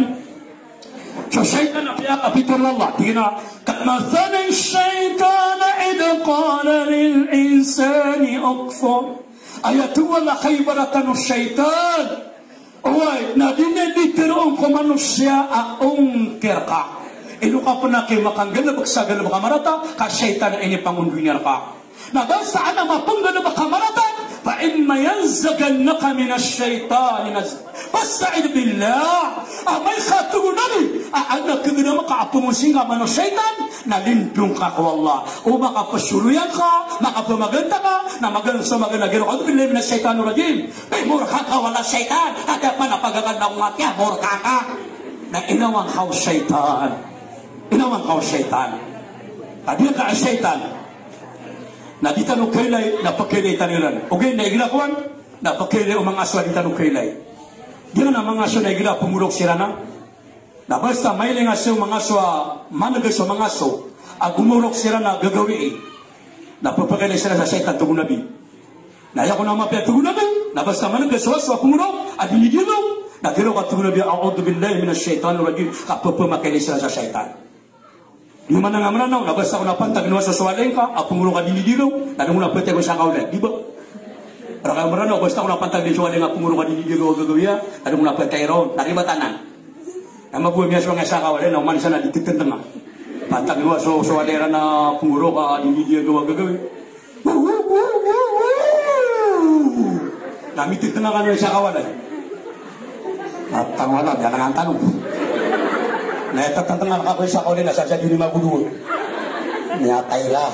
So shaytan a piyakapitharo o Allah. Tig iyan a, "Kamathali shaytani idh qala lil insani ukfur." Aya tig o Allah, kaibaratan o shaytan. Oway, na di niyan di tharoon ko manosiya a ongkir ka. Ino ka pn a ki makanggalbk sa galbk a marata, ka shaytan a inipangondoy niyan rka. Na basta adn a mapnggalbk a marata, fa imma yanzaghannaka minash shaytani nazghun fasta'idh billah. Amay ka, tig o Nabi, a adn a kagdam ka a pngosing ka man o shaytan, na lindong ka ko Allah. O makapsoroyan ka, makapamaganta ka, na magaan so magaan a giraw, "A'udhu billahi minash shaytanir rajim." Ay, morka ka, wala shaytan. Ati a pn a pagagaan ako ngati a morka ka. Na inawan ka o shaytan. Inawan ka o shaytan. Ka di ka a shaytan. Na di tano kailay, na pkailay tano iran. Ogaid na igira kowan, na pkailay o manga aso a di tano kailay. Di na manga aso na igira pngorok siran na. Na basta mailing a so manga aso a, man'g so manga aso a gomorok siran a gagawii, na pphakailay siran sa shaytan, tig o Nabi. Na aya kon a mapiya, tig o Nabi, na basta man'g so aso a pngorok a di nidiyago, na giraw ka, tig o Nabi, "A'udhu billahi minash shaytanir rajim," ka pphakailay siran sa shaytan. Di man a nga Mranaw, na basta kon a pantag niyo so walay ngka a pngorok a di nidiyago, na di ngka na phatay ko isa ka walay, di ba? Rka Mranaw, basta kon a pantag niyo so walay ngka a pngorok a di nidiyago a gagawii, na di ngka na phatay ron, na ribat anan. Na maboya miyasowa nga isa ka walay, na oman isa na di titntnga. Pantag niyo so, so walay ran a pngorok a di nidiyago a gagawii. Na mititntnga kano isa ka walay. Na tano walay, di anan tano. Na aya tatantnga ka ko isa ka walay na sa sa di ni magodo. Miyatay la.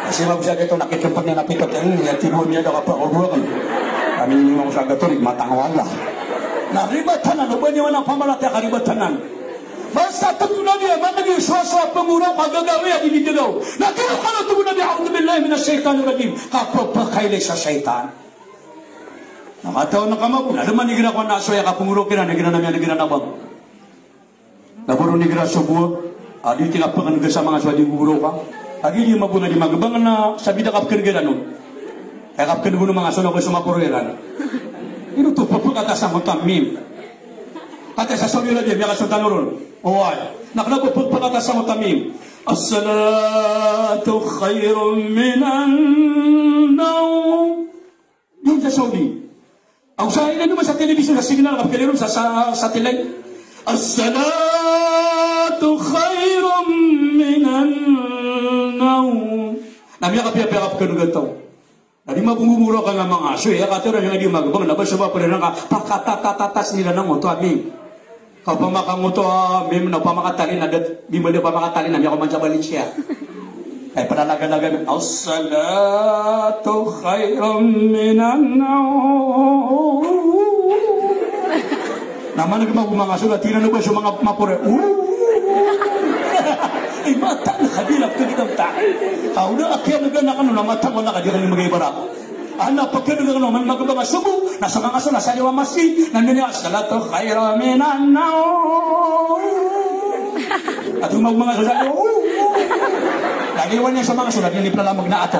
Kasi magosa gito na kikimpan niyan a pito, kaya niyan tino niyan daw kapakodowa kan. Kami ni magosa gito, di matang walay. Na ribat anan, o ba niyo na pamaratiyaya ka ribat anan. Basta tig o Nabi a man'g so aso a pngorok a gagawii a di nidiyago. Na tig o Allah, tig o Nabi, "A'udhu billahi minash shaytanir rajim." Ka pphakailay sa shaytan. Na katawan ka mabon, na da man igira ko na aso aya kapngorok iran, igira na miyan'g iran a bang. Na boro nigira so bowa a di tig a pkhan'g sa manga aso a di gomorok a. Agi di mabona di magbang na sabida kapkn giran on. Kaya kapkn gono manga sona ko so maporo iran. Ino to pepekata sa ngoto a mim. Kata sa Saudi Arabia, miyakasontan oron. Oway. Na kna ko pepekata sa ngoto a mim. As-salatu khairun minan nawm. Di sa Saudi. Aw sa ina nima sa television, sa signal, kapkn iran sa, sa satellite. As-salatu khairun minan nawm. Na miyakapiyapiya kapkn giyoto. Na di mabongbong roo ka nga manga so, iya katharo iran a di magbang, na ba so ba pd iran ka, pakatatatas iran a ngoto a mim. Ka opama ka ngoto a mim na opama ka talin na dat, di mala opama ka talin na miyakaoma sa Valencia. Ay, pd a lagalaga, as-salatu khairun minan nawm. Na maneg mabongbong a so, na tig iran o ba so manga maporo. Ay, mata na kabila ko kita ta. Ka oda a kiyanega na kano na mata wala ka di kano magay bara. Ana pkhaneg kano man magbang a sobo, na sa manga so na sa liyo a masjid, na miyani as-salatu khairun minan nawm. Ato mabongbong a so sa liyo. Na di wani sa manga so na di ni plalameg na ato.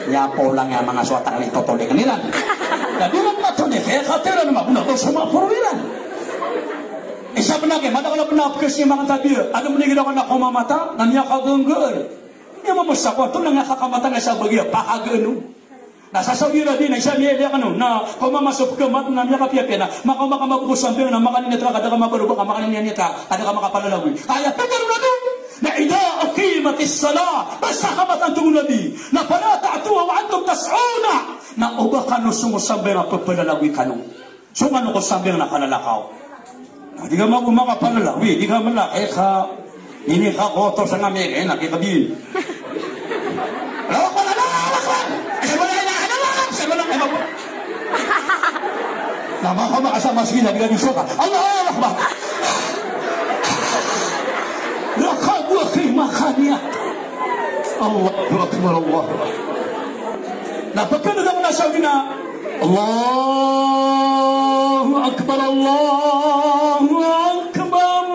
Iya polang iya manga so a tangli totolik iran. Na di ran matolik, kaya katharo iran a mabona ko so maporo iran. Isa pn a kay madakl a pn a pkasi manga tabiya. Adn pn i ginawa na komamata, na miyakagnggal. Iya mamasa ko ato na nga kakamata nga sa bagiya pakagano. Na sa Saudi Arabia na isa miyailay kano na komamasa pkamat na miyakapiyapiya na makaoma ka maboko sambayang na makanini a taka ka da ka mabaloba ka makanini a taka ka da ka makapalalagoy. Aya pagaro na do na idha uqimatis salah, basta kamatan, tig o Nabi, na fala ta'tuha wa antum tas'un, na oba kano songo sambayang a pepalalagoy kano. So kano ko sambayang na kalalakaw. Na di ka mako makapalalagoy, di ka mala, eh, ka, ini ka koto sa ngami, eh, na kikabin. Allahu Akbar, Allahu Akbar. Ashhadu an la ilaha illallah, ashhadu anna Muhammadan. Na maka, maka sa masjid, na di ka di soka. Allahu Akbar. Raka dua kay makaniya. Allahu Akbar, Allahu Akbar. Na pagka na sa gina, Allahu Akbar, Allahu Akbar.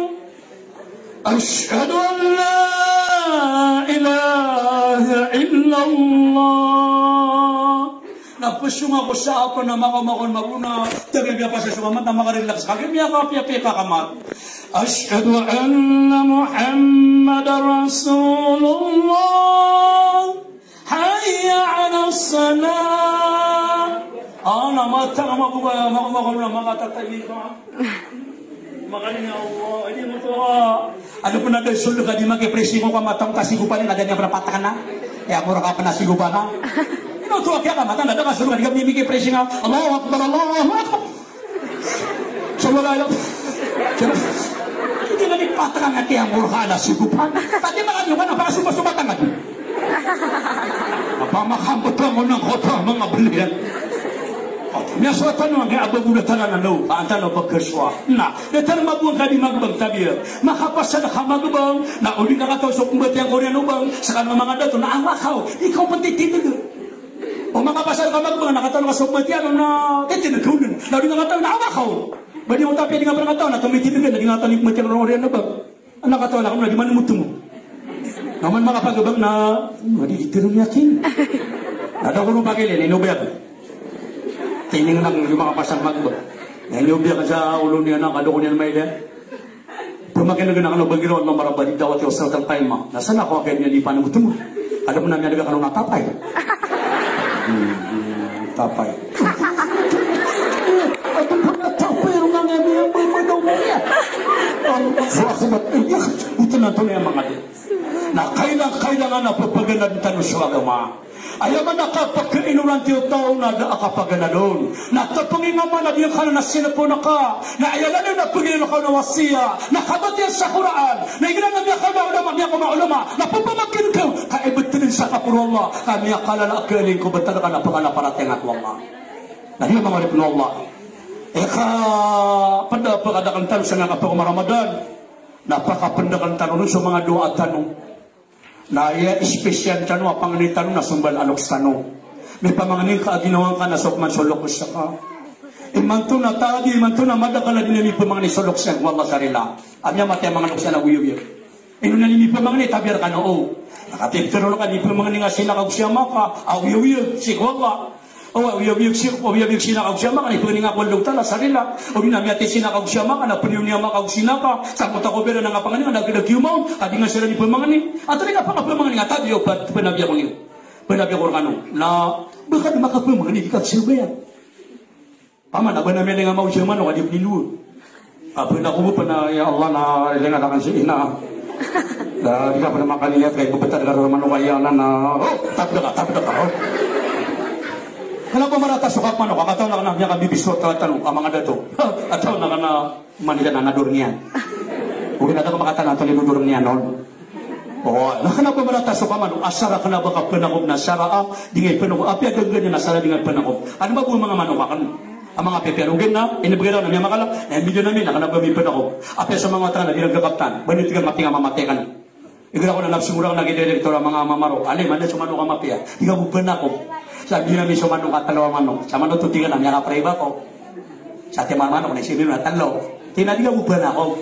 Ashhadu an la ilaha illallah. Na pesong ako sa apa na makaoma ko mabona, tabi a piyapasad so kamat na makarelax ka, miyakapiyapiya ka kamat. Ashhadu anna Muhammadar Rasulullah. Hayya 'alas salah. Ah, na mata ka mabobaya, mako, mako na makatatay ka. Makalinga Allah, ini moto. Adn pn a da so lk a di makipressing ko ka mata ko ta sigopan, na da niyan pn a patak na. Aya ko rka pn a sigopan na. Ino oto a kiyakamat na da ka so lk a di ka mikipressing a Allahu Akbar, Allahu Akbar. Sa wala ila. Di na di patak a ngati a morka na sigopan. Tadi makalinga na pakasuba-suba tangad. Apa makambeto mo na koto a manga belian. Miyasowa tano a giya a bago da tano na no, ba tano pagkasowa. Na, da tano mabong ka di magbang tabiya. Makapasad ka magbang, na o di ka kataw so pembatiyan ko oriyan o bang, sekano manga dato, na awak ka o, ikaw pn titindeg. O makapasad ka magbang, na kataw ka so pembatiyan, na titindeg ka on. Na o di ka kataw, na awak ka o. Ba di ka kataw, di ka pn kataw, na tomitindeg, na di ka kataw, di pembatiyan ko oriyan o bang. Anak a taw, anak a taw, di man mo tomo. Na man makapagabang na, madi di tiro niya kin. Na da ko ron pakilin, ino biyak. Tining na di makapasang magabang. Na ino biyak sa olo niyan na, kado ko niyan maila. Pemakin lagi na kano bagi ron, nomor abadi dawati wa salatal qaimah. Na sana ko akin niyan di pan mo tomo. Kado mo na niyan daga kano na tapay. Hmm, hmm, tapay. Ato pn a tapay ron nga niyan, niyan, niyan, niyan, niyan. Allahu Akbar. Iya, oto na oto niyan manga di. Na kailang, kailangan a pepaganadn tano so agama. Aya maana a kapakainoranti o taw na da a kapaganad on. Na tapangi nga man a di ka na sinapon ka. Na aya lalayon na pagilin ka na wasiya. Na kabatiya sa Qur'an. Na igira na miyakaoma ulama, miyakaoma ulama. Na pepamakin ka. Ka ibetelen sa kaporo Allah. Ka miyakalala a kaling ko betal ka na pagana paratiyaya ko Allah. Na di manga oripn o Allah. Ika peda pekadakan tano sa nga kapakoma Ramadan. Na pakapendakan tano ron so manga doa tano. Na aya espesyal tano a pangni tano na so mbala a loks tano. Mipamangni ka a ginawa ngka na so pman so loks ka. Imanto na tadi, imanto na madakl a di niyan mipamangni so loks iyan ko Allah sa rila. A miyamati a manga loks iyan a goyagoyag. Ino niyan mipamangni, tabiya rkano o. Na katii ptharoon ka di pmangni nga sinak ago si ama ka a oyaoyag sii ko Allah. O oyaoyag sii, oyaoyag sinak ago si ama ka na ipangni nga ko Allah Ta'ala sa rila. O di na miyatay sinak ago si ama ka na pdiyo niyan ama ka ago sinak ka. Sa ko ta ko bira na nga pangni nga na gda kiyomaw. Ka di nga siran di pmangni. Antonaa i kapakapmangni nga tabiya o pd, pd a nabi ako niyo. Pd a nabi ako rkano. Na ba ka di makapmangni di ka pzabayaan. Paman, a ba na miyailay nga maoji a manok a di pnindowa. A pn ako bo pn a, ya Allah, na ilay nga takan si ina. Da di ka pn makaniyat ka i bbtad ka roo a manok a iyan na, o, tapd ka, tapd ka, o. Kna ba marata so kap manok a kataw na kna miyakabibis so taw tano a manga dato. A taw na kna manila na nador niyan. Ogaid na da ka makatana antonaa i dodor niyan on. O, na kna ba marata so kap manok, asar a kna ba kapanakob na sara a di nga ipanakob. Apiya da ngganiyan na sara a di nga ipanakob. Adn ba bo a manga manok akn a manga pipiya, ogaid na inibgay ran a miyamakala, na imbigan ami na kna ba mipanakob. Apiya so manga wata na di ran kakaptan. Ba niyo tig a mapinga mamatay kano. Igira ko na nabsong rakn a gi direktor a manga mama ro, alim, anda so manok a mapiya? Tig a bo panakob. Sa imbigan ami so manok a tlo a manok. Sa manok oto tig a na miyakapriba ko. Sa timan a manok na isibin na tlo. Tig a di ka bo panakob.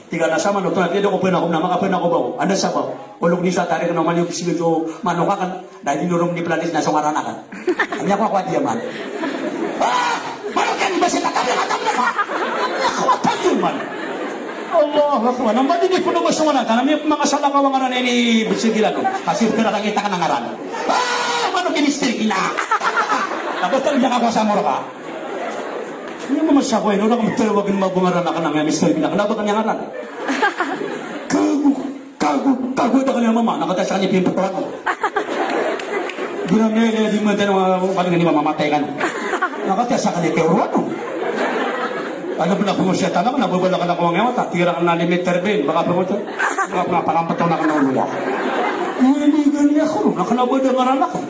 Tig a na sa manok oto na tig a di ako panakob na makapanakob ako. Anda sa ba? Olog ni sa tarik na omani o pisigan so manok akn. Na di norong di planis na so ngaran akn. Aya ko ako a di aman. A! Manok iyan i basit a tabi a tabi a. Aya ko a tabi aman. Allahu Akbar. Na ba di di pn o ba so ngaran akn. Ami manga salakaw a ngaran ini bisigilan o. Kasi pira ka ngita akn a ngaran. A! Manok ini strik ina. Na ba tabi a ka ko sa morka. Aya mamasa ko ino, na kambtalo a gin mabongaran akn a miyamister gina, kna ba kn iyan ngaran. Kago, kago, kago da kn iyan mama, na katii a sakn i pimptoran. Gina miyaya di mantano, kani ngani mamamatay kano. Na katii a sakn i kiyaoroan o. Ano pn a pngosiyatan akn, na babala kn ako angkai a wata, tira kn a limit terbin, baka pngoto. Baka pn a pakampton akn a olo. Ini gani ako, na kna ba da ngaran akn.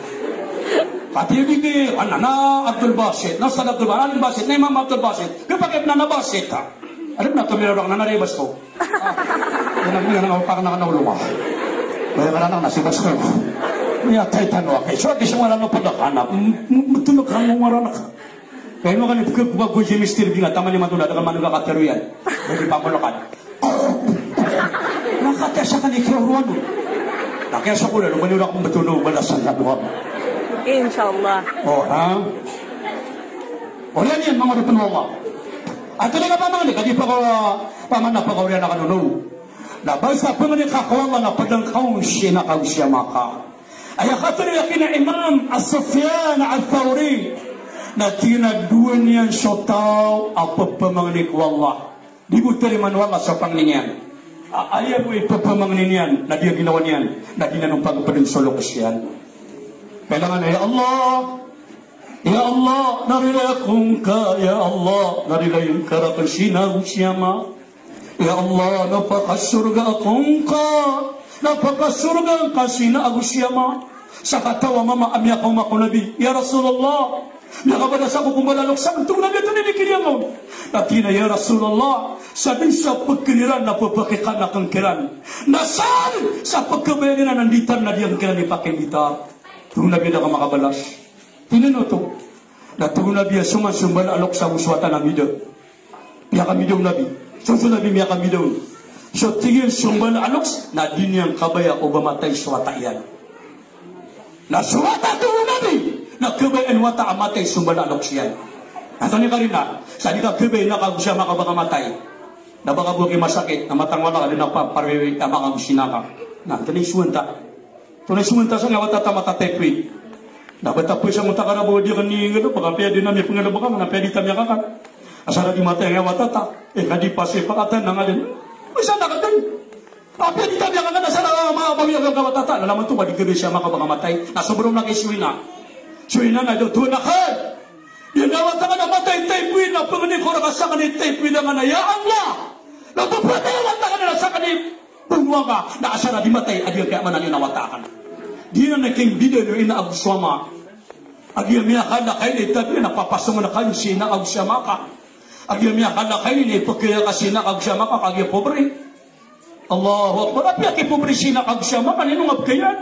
Katii a bibir, ana, na Abdul Basit, na Ustadh Abdul Basit, na Imam Abdul Basit. Kiyapakay pn a na Basit, ha? Adn pn a tomira ron a na Ray Basko. A, ina, ina, ina, pakna, na olo ka. Baya ngaran akn na si Basko. Miyatay tano a kay. So, di so ngaran o pd akn a. M-, m-, mtulog ka o ngaran akn. Kay ino kani pkhagogoy si Mister Bing a taman imanto na da kn man kakatero iyan. Ba di pamolokan. Na katii a sakn i kiyaoroan o. Na kiyasokol o, ba niyo rakn bthono, balasan ka dowa. Insha Allah. O, ha? Oriyan iyan, manga oripn o Allah. Antonaa i kapamangni, ka di paka, paman na pakaoriyan akn on. Na basta pangni ka ko Allah na pd angka on si ina ka ago si ama ka. Aya katharo iyan a Imam As-Sufyan Ath-Thawri. Na tig iyan a dowa niyan so taw a pphamangni ko Allah. Di bo tarimaan o Allah so pangni niyan. A, aya bo i pphamangni niyan, na di a ginawa niyan, na di niyan on pagpdn so loks iyan. Kailangan, ya Allah, ya Allah, na rilai ako ngka, ya Allah, na rilai ngka rakn si ina ago si ama. Ya Allah, na pakasorga ako ngka, na pakasorga ngka si ina ago si ama. Sakataw a mama a miyakaoma ko Nabi, ya Rasulullah, miyakabalas ako ko mbala a loks akn. Tig o Nabi a antonaa i dikir iyan on? Na tig iyan a, ya Rasulullah, sadn sa pkn iran na pphakikana akn kiran, na sadn sa pkhabayaan iran a nditar na di akn kiran ipakindita. Tig o Nabi a da ka makabalas. Tig iyan oto. Na tig o Nabi a so man so mbala a loks ago so wata na mida. Piyakamida o Nabi. So, so Nabi miyakamida on. So tig iyan so mbala a loks na di niyan kabaya o ba matay so wata iyan. Na so wata, tig o Nabi, na kabayaan o wata a matay so mbala a loks iyan. Antonaa i karina? Sa di ka kabaya ina ka ago si ama ka ba ka matay. Na ba ka bo kimasakit, na matang wala ka di na paparwiwi ama ka ago si ina ka. Na antonaa i sowaan ta? Tonaa i sowaan ta sa nga wata ta mata-typhoid. Na ba ta pwisa ngka ta karabo di kani ngado, baka piya di na mipngalabka, na piya di ta miyakakan. Asar a di matay nga wata ta. E, ka di pasi pakatan na nga di. Pwisa na katan. Apiya di ta miyakakan, asar a ma-, mamiyakan ka wata ta. Na laman to ka di kado siya makabaka matay. Na sobra na kay so ina. So ina na do to na kay. Di na wata ka na matay typhoid, na pangni ko rka sakn i typhoid a nga na, ya Allah. Na pphantay a wata ka na sakn i Pangowang ka, na asar a di matay a di kiyamanan iyan a wata akn. Di na na kimbida niyo ina ago so ama. A giya miyakala ka ini, tabi na papasong na kayo si ina ago si ama ka. A giya miyakala ka ini, na ipkaya ka si ina ago si ama ka, ka giya pobre. Allahu Akbar. Apiya ki pobre si ina ago si ama ka, na ino nga pkayaan?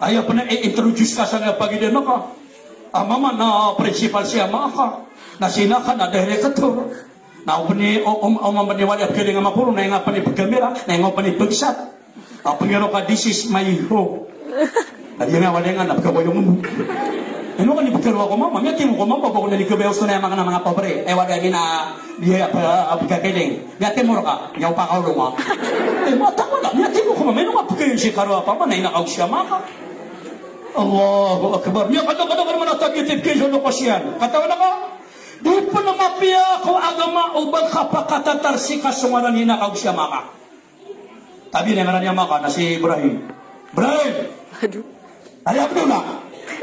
Aya pn a i-introduce ka sa nga pagidana ka. A mama na principal si ama ka. Na si ina ka na director. Na o pn i, o, o, o mama pn i wali a pkhailay nga maporo, na aya nga pn i pkhamira, na aya nga pn i pkhasat. Apengiro ka, "This is my home." Adi nga walengan na pegawai yung umu. Ino ka ni pegawai ko mama, miyatimo ko mama, bako na ni kebayo so na manga, manga pobre. Eh, wala ni na, di apa, apa ka keling. Miyatimo ka, niya pa ka ulong. Eh, mata ko na, miyatimo ko mama, ino ka pegawai si karo apa, mana ina ka usya maka. Allahu Akbar. Miyakadakadakad mana tabi tip ke so lokasyon. Kata wala ka, di pen mapiya ko agama o ba kapakatatar si kasongaran ina ka usya maka. Tabi na ngaran iyan maka na si Ibrahim. Ibrahim! Ado. Ari Abdullah.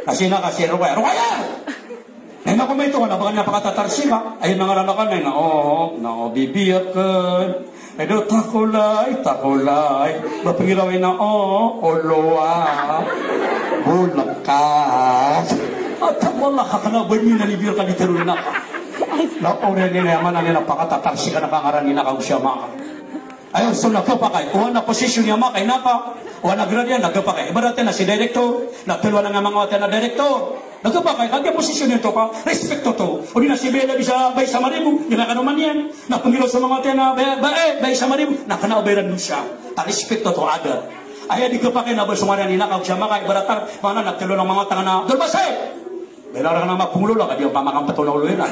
Na si ina ka si Rukaya. Rukaya! Na ina ko maito ka na ba ka niyan pakatatar si ka. Ay, na ngaran ka na ina. Oo, na o bibi aken. Ay, do takolay, takolay. Ba pengiraw ina, oo, olowa. Bulakat. At wala ka kena ba niyan na ni biyar ka di tero ina ka. Na ori ina, aya maana niyan na pakatatar si ka na ka ngaran ina ka usya maka. Aya so na kepakay, o ana posisyon iyan maka ina ka, o ana grade iyan na kepakay. Ibarat iyan na si director, na telo anan a manga wata iyan na director. Na kepakay, kagiya posisyon iyan oto ka, respect oto. O di na si Bela bisa bai sa maribu, di na kano man iyan. Na pengiraw so manga wata iyan na ba, ba, eh, bai sa maribu, na kena o bai ran dosa. Ta respect oto, adat. Aya di kepakay na ba so ngaran ina ka, usya maka, ibarat iyan, mana na telo anan a manga wata iyan na, Dolbasay! Bela rang na mapengolo la, ka di pamakan peto na olo ina.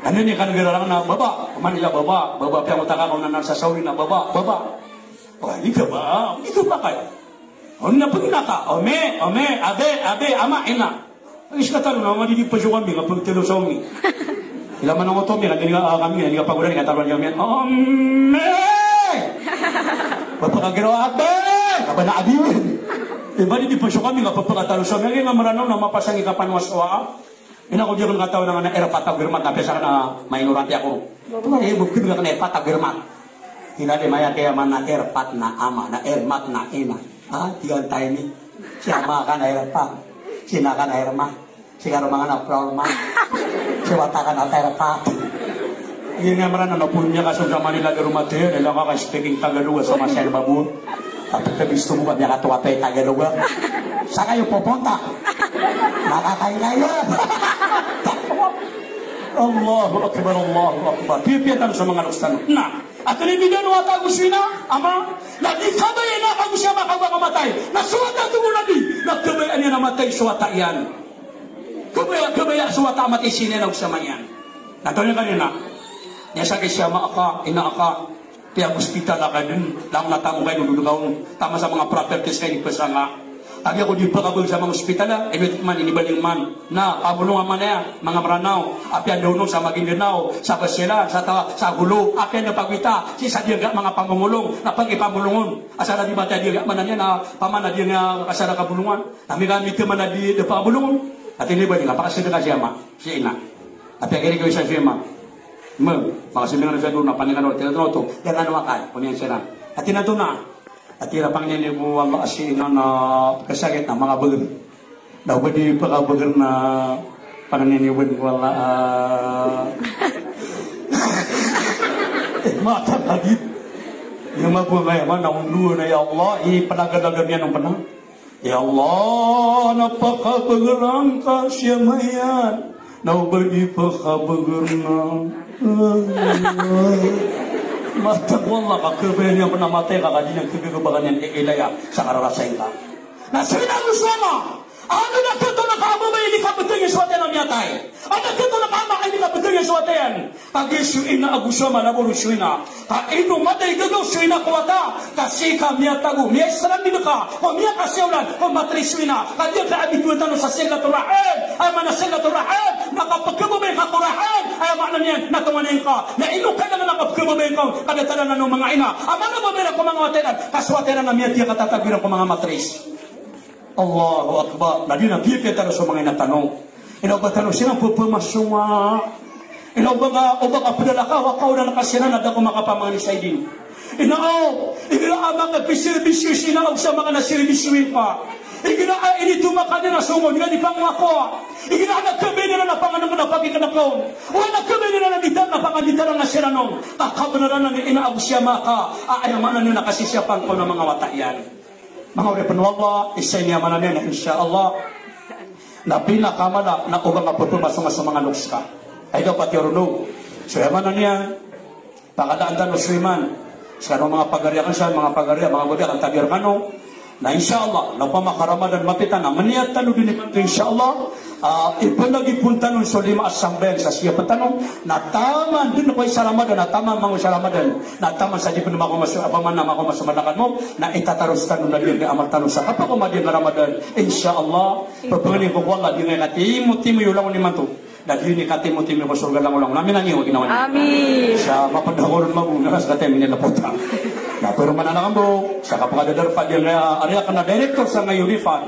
Ano ni kan bela rang na, baba, man iya baba, baba, piya ko taka ko na sa sauli na, baba, baba. Wah, ini ka ba, ini ka ba kay. O na pengina ka, ome, ome, abe, abe, ama, ina. Ay, si kataro na, madi di pa so kami, nga pagtelo sa ome. Ila man ang oto mi, nga di nga, ah, kami, nga di nga pagodan, nga taro niya, ome. Ome! Pagpakagiraw, abe! Kaba na abiwin. Iba di di pa so kami, nga pagpakatalo sa ome, nga Meranaw na mapasang i kapanwas wa. Ina ko di aken kataw na nga na erpat a girmat na pesa na mainorante ako. Tumari bukid nga na erpat a girmat. Ina di maya kaya man na erpat na ama, na ermat na ina. Ah, tiyan tayo ni. Si ama ka na erpat. Si ina ka na ermat. Si karoma ka na problema. Si wata ka na erpat. Ina Meranaw na pun niya kasong sa Manila di rumate, nila ka speaking Tagalog sa masyan babun. Tapi kabisto mo ka niya katuwa tayo Tagalog. Sa kayo pupunta? Makakain kayo. Allahu Akbar, Allahu Akbar. Pipiya tano sa manga loks tano. Na, aken i bidan o wata ago so ina, ama, na di kabaya ina ka ago so ama ka ba matay. Na so wata oto bo na di, na kabaya niyan a matay so wata iyan. Kabaya, kabaya so wata a matay si ina iyan ago so ama iyan. Na tawag iyan ka ina. Niya sa kay si ama ka, ina ka. Piyagospital ka den, langon a tago ka ino dodon ka on, taman sa manga properties ka inipasanga. Kagiya ko di pakabager sa manga ospital a, ino ito man, inibaling man. Na, pamolong a man aya, manga Meranaw, apiya anda onon sa Maguindanao, sa Basilan, sa ta-, sa Golo, apiya anda pagwita, sii sa di angga manga pamongolong, na pagipamolong on. Asar a di mata di angga man aya na, paman a di angga asar a kabolongan. Na miga mita man a di da pakabolong on. Ati inibaling a, pakasadaka si ama, si ina. Apiya kini ko isa si ama. Mem, makasibingan sa dona, pangningan o, tina tona oto, dangan o akal, pamiyan siran. Ati na tona, ati na pangnin ko Allah a si ina na kasakit na manga bager. Na o ba di pakabager na pangnin iyan ko Allah, ah. Eh, mata lagi. Iya mabunga iya mana undu na, ya Allah, i panaga-naga niyan ang panang. Ya Allah, na pakabager angka si ama iyan. Na o ba di pakabager na. Mata ko Allah, ka kabaya niyan pn a matay ka, ka di niyan kagagabakan iyan i ilaya sa kararasay ka. Na sii na so ama. Ano na kato na kaama ba ini kabtng iyan so wata iyan a miyatay. Ano na kato na kaama ini kabtng iyan so wata iyan. Kagiya so ina ago so ama na boro so ina. Ka ino mada i gagaw so ina ko wata, ka sii ka miyatago, miyaislandid ka, ko miyakasiyaw lan ko matris o ina. Kagiya ka abituan tano sa silaturahim. Aya maana silaturahim na kapkhababaya ka ko rahim. Aya maana niyan na tomanin ka. Na ino kailangan a kapkhababaya ka, ka da tadaan o manga ina a manababaya ko manga wata iran, ka so wata iran na miyatiya katatago iran ko manga matris. Allahu Akbar. Na di na piyapiya tano so manga ina tano. Ina o ba tano siran pphmasonga. Ina o ba nga, o ba ka pdalaka, wa ka onan ka siran na da ko makapamangni sa idin. Ina o, igira a manga pisirbisyo si ina o sa manga na sirbisyo ipa. Igira a initomakan iran a songo, igira di pangako. Igira a na khabaya iran a panganengken a pakiknekaw. Wa na khabaya iran a ditar na pangaditar na siran on. Ka kabnar anan i ina ago si ama ka. A, aya maana niyan na kasisiyapan ka on a manga wata iyan. Manga oripn o Allah, isa ini a maana niyan, insha Allah. Na pinakamala na o ba nga pphmasonga so manga loks ka. Ay dapat iyo ron o. So aya maana niyan, pakadaan tano so iman. Skano manga pagari akn sa, manga pagari, manga bodi akn, tabi rkano. Na insha Allah, na opama ka Ramadan mapita na maniyat tano dn imanto, insha Allah. Ah, ipnagipon tano so lima a sambayang sa siyap tano, na taman dn ko isa Ramadan, na taman mango isa Ramadan, na taman sa di pn makaoma so, opama na makaoma so madakan mo, na itataros tano na dn i amal tano sa kapakaoma dn a Ramadan, insha Allah. Pphangnin ko ko Allah, di ngka katimotimo i langon imanto. Na di ngka katimotimo ko sorga langon-langon. Amin, amin, wa ginawa niyo. Amin. Sa mapd ako ron mago, na ras ka tayo minilapota. Na pero mananakam bo, sa kapakadadarpa di ngka, ari akn a director sangkai a Unifad.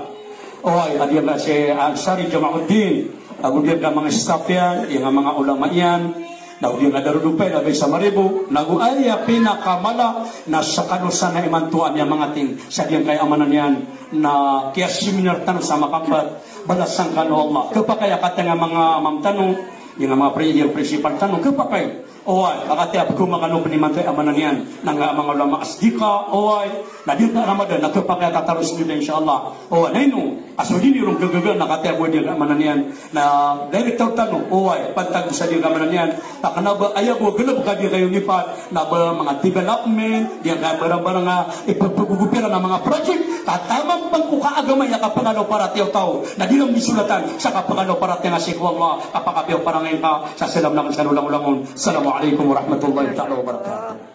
Oway, a di ngka si Ansari Jamauddin. Ago di ngka manga staff iyan, di ngka manga ulama iyan. Na ago di ngka Darul Upay, na ba isa Maribo. Na ago aya pinakamala, na skano san a imanto a miyamangati. Sa di ngka aya amana niyan, na kiyaseminar tano sa makampat. Balasan kano o Allah. Khapakay a katii a manga mam tano, di ngka manga pri-, di ngka principal tano, khapakay. Oway, a katii a pkhaoma kano pn imanto i amana niyan. Na ngka manga ulama a sdika, oway. Na di ngka Ramadan, na khapakay a tataros niyo dn, insha Allah. Oway, na ino, a so di niyo ron gagaga, na katii a bo di ngka amana niyan. Na director tano, oway, pantag sa di ngka amana niyan. Na kna ba aya bo a galbk a di ngka Unifad, na ba manga development, di ngka barang-barang a ipphagogopira na manga project, ka taman pn ko kaagama iyan a kapangalo paratiyaya o taw, na di ron misolatan sa kapangalo paratiyaya nga sii ko Allah, kapakapiya o parangay ngka, sa salam akn sa langon-langon. Assalamu alaikum warahmatullahi taala wabarakatuh.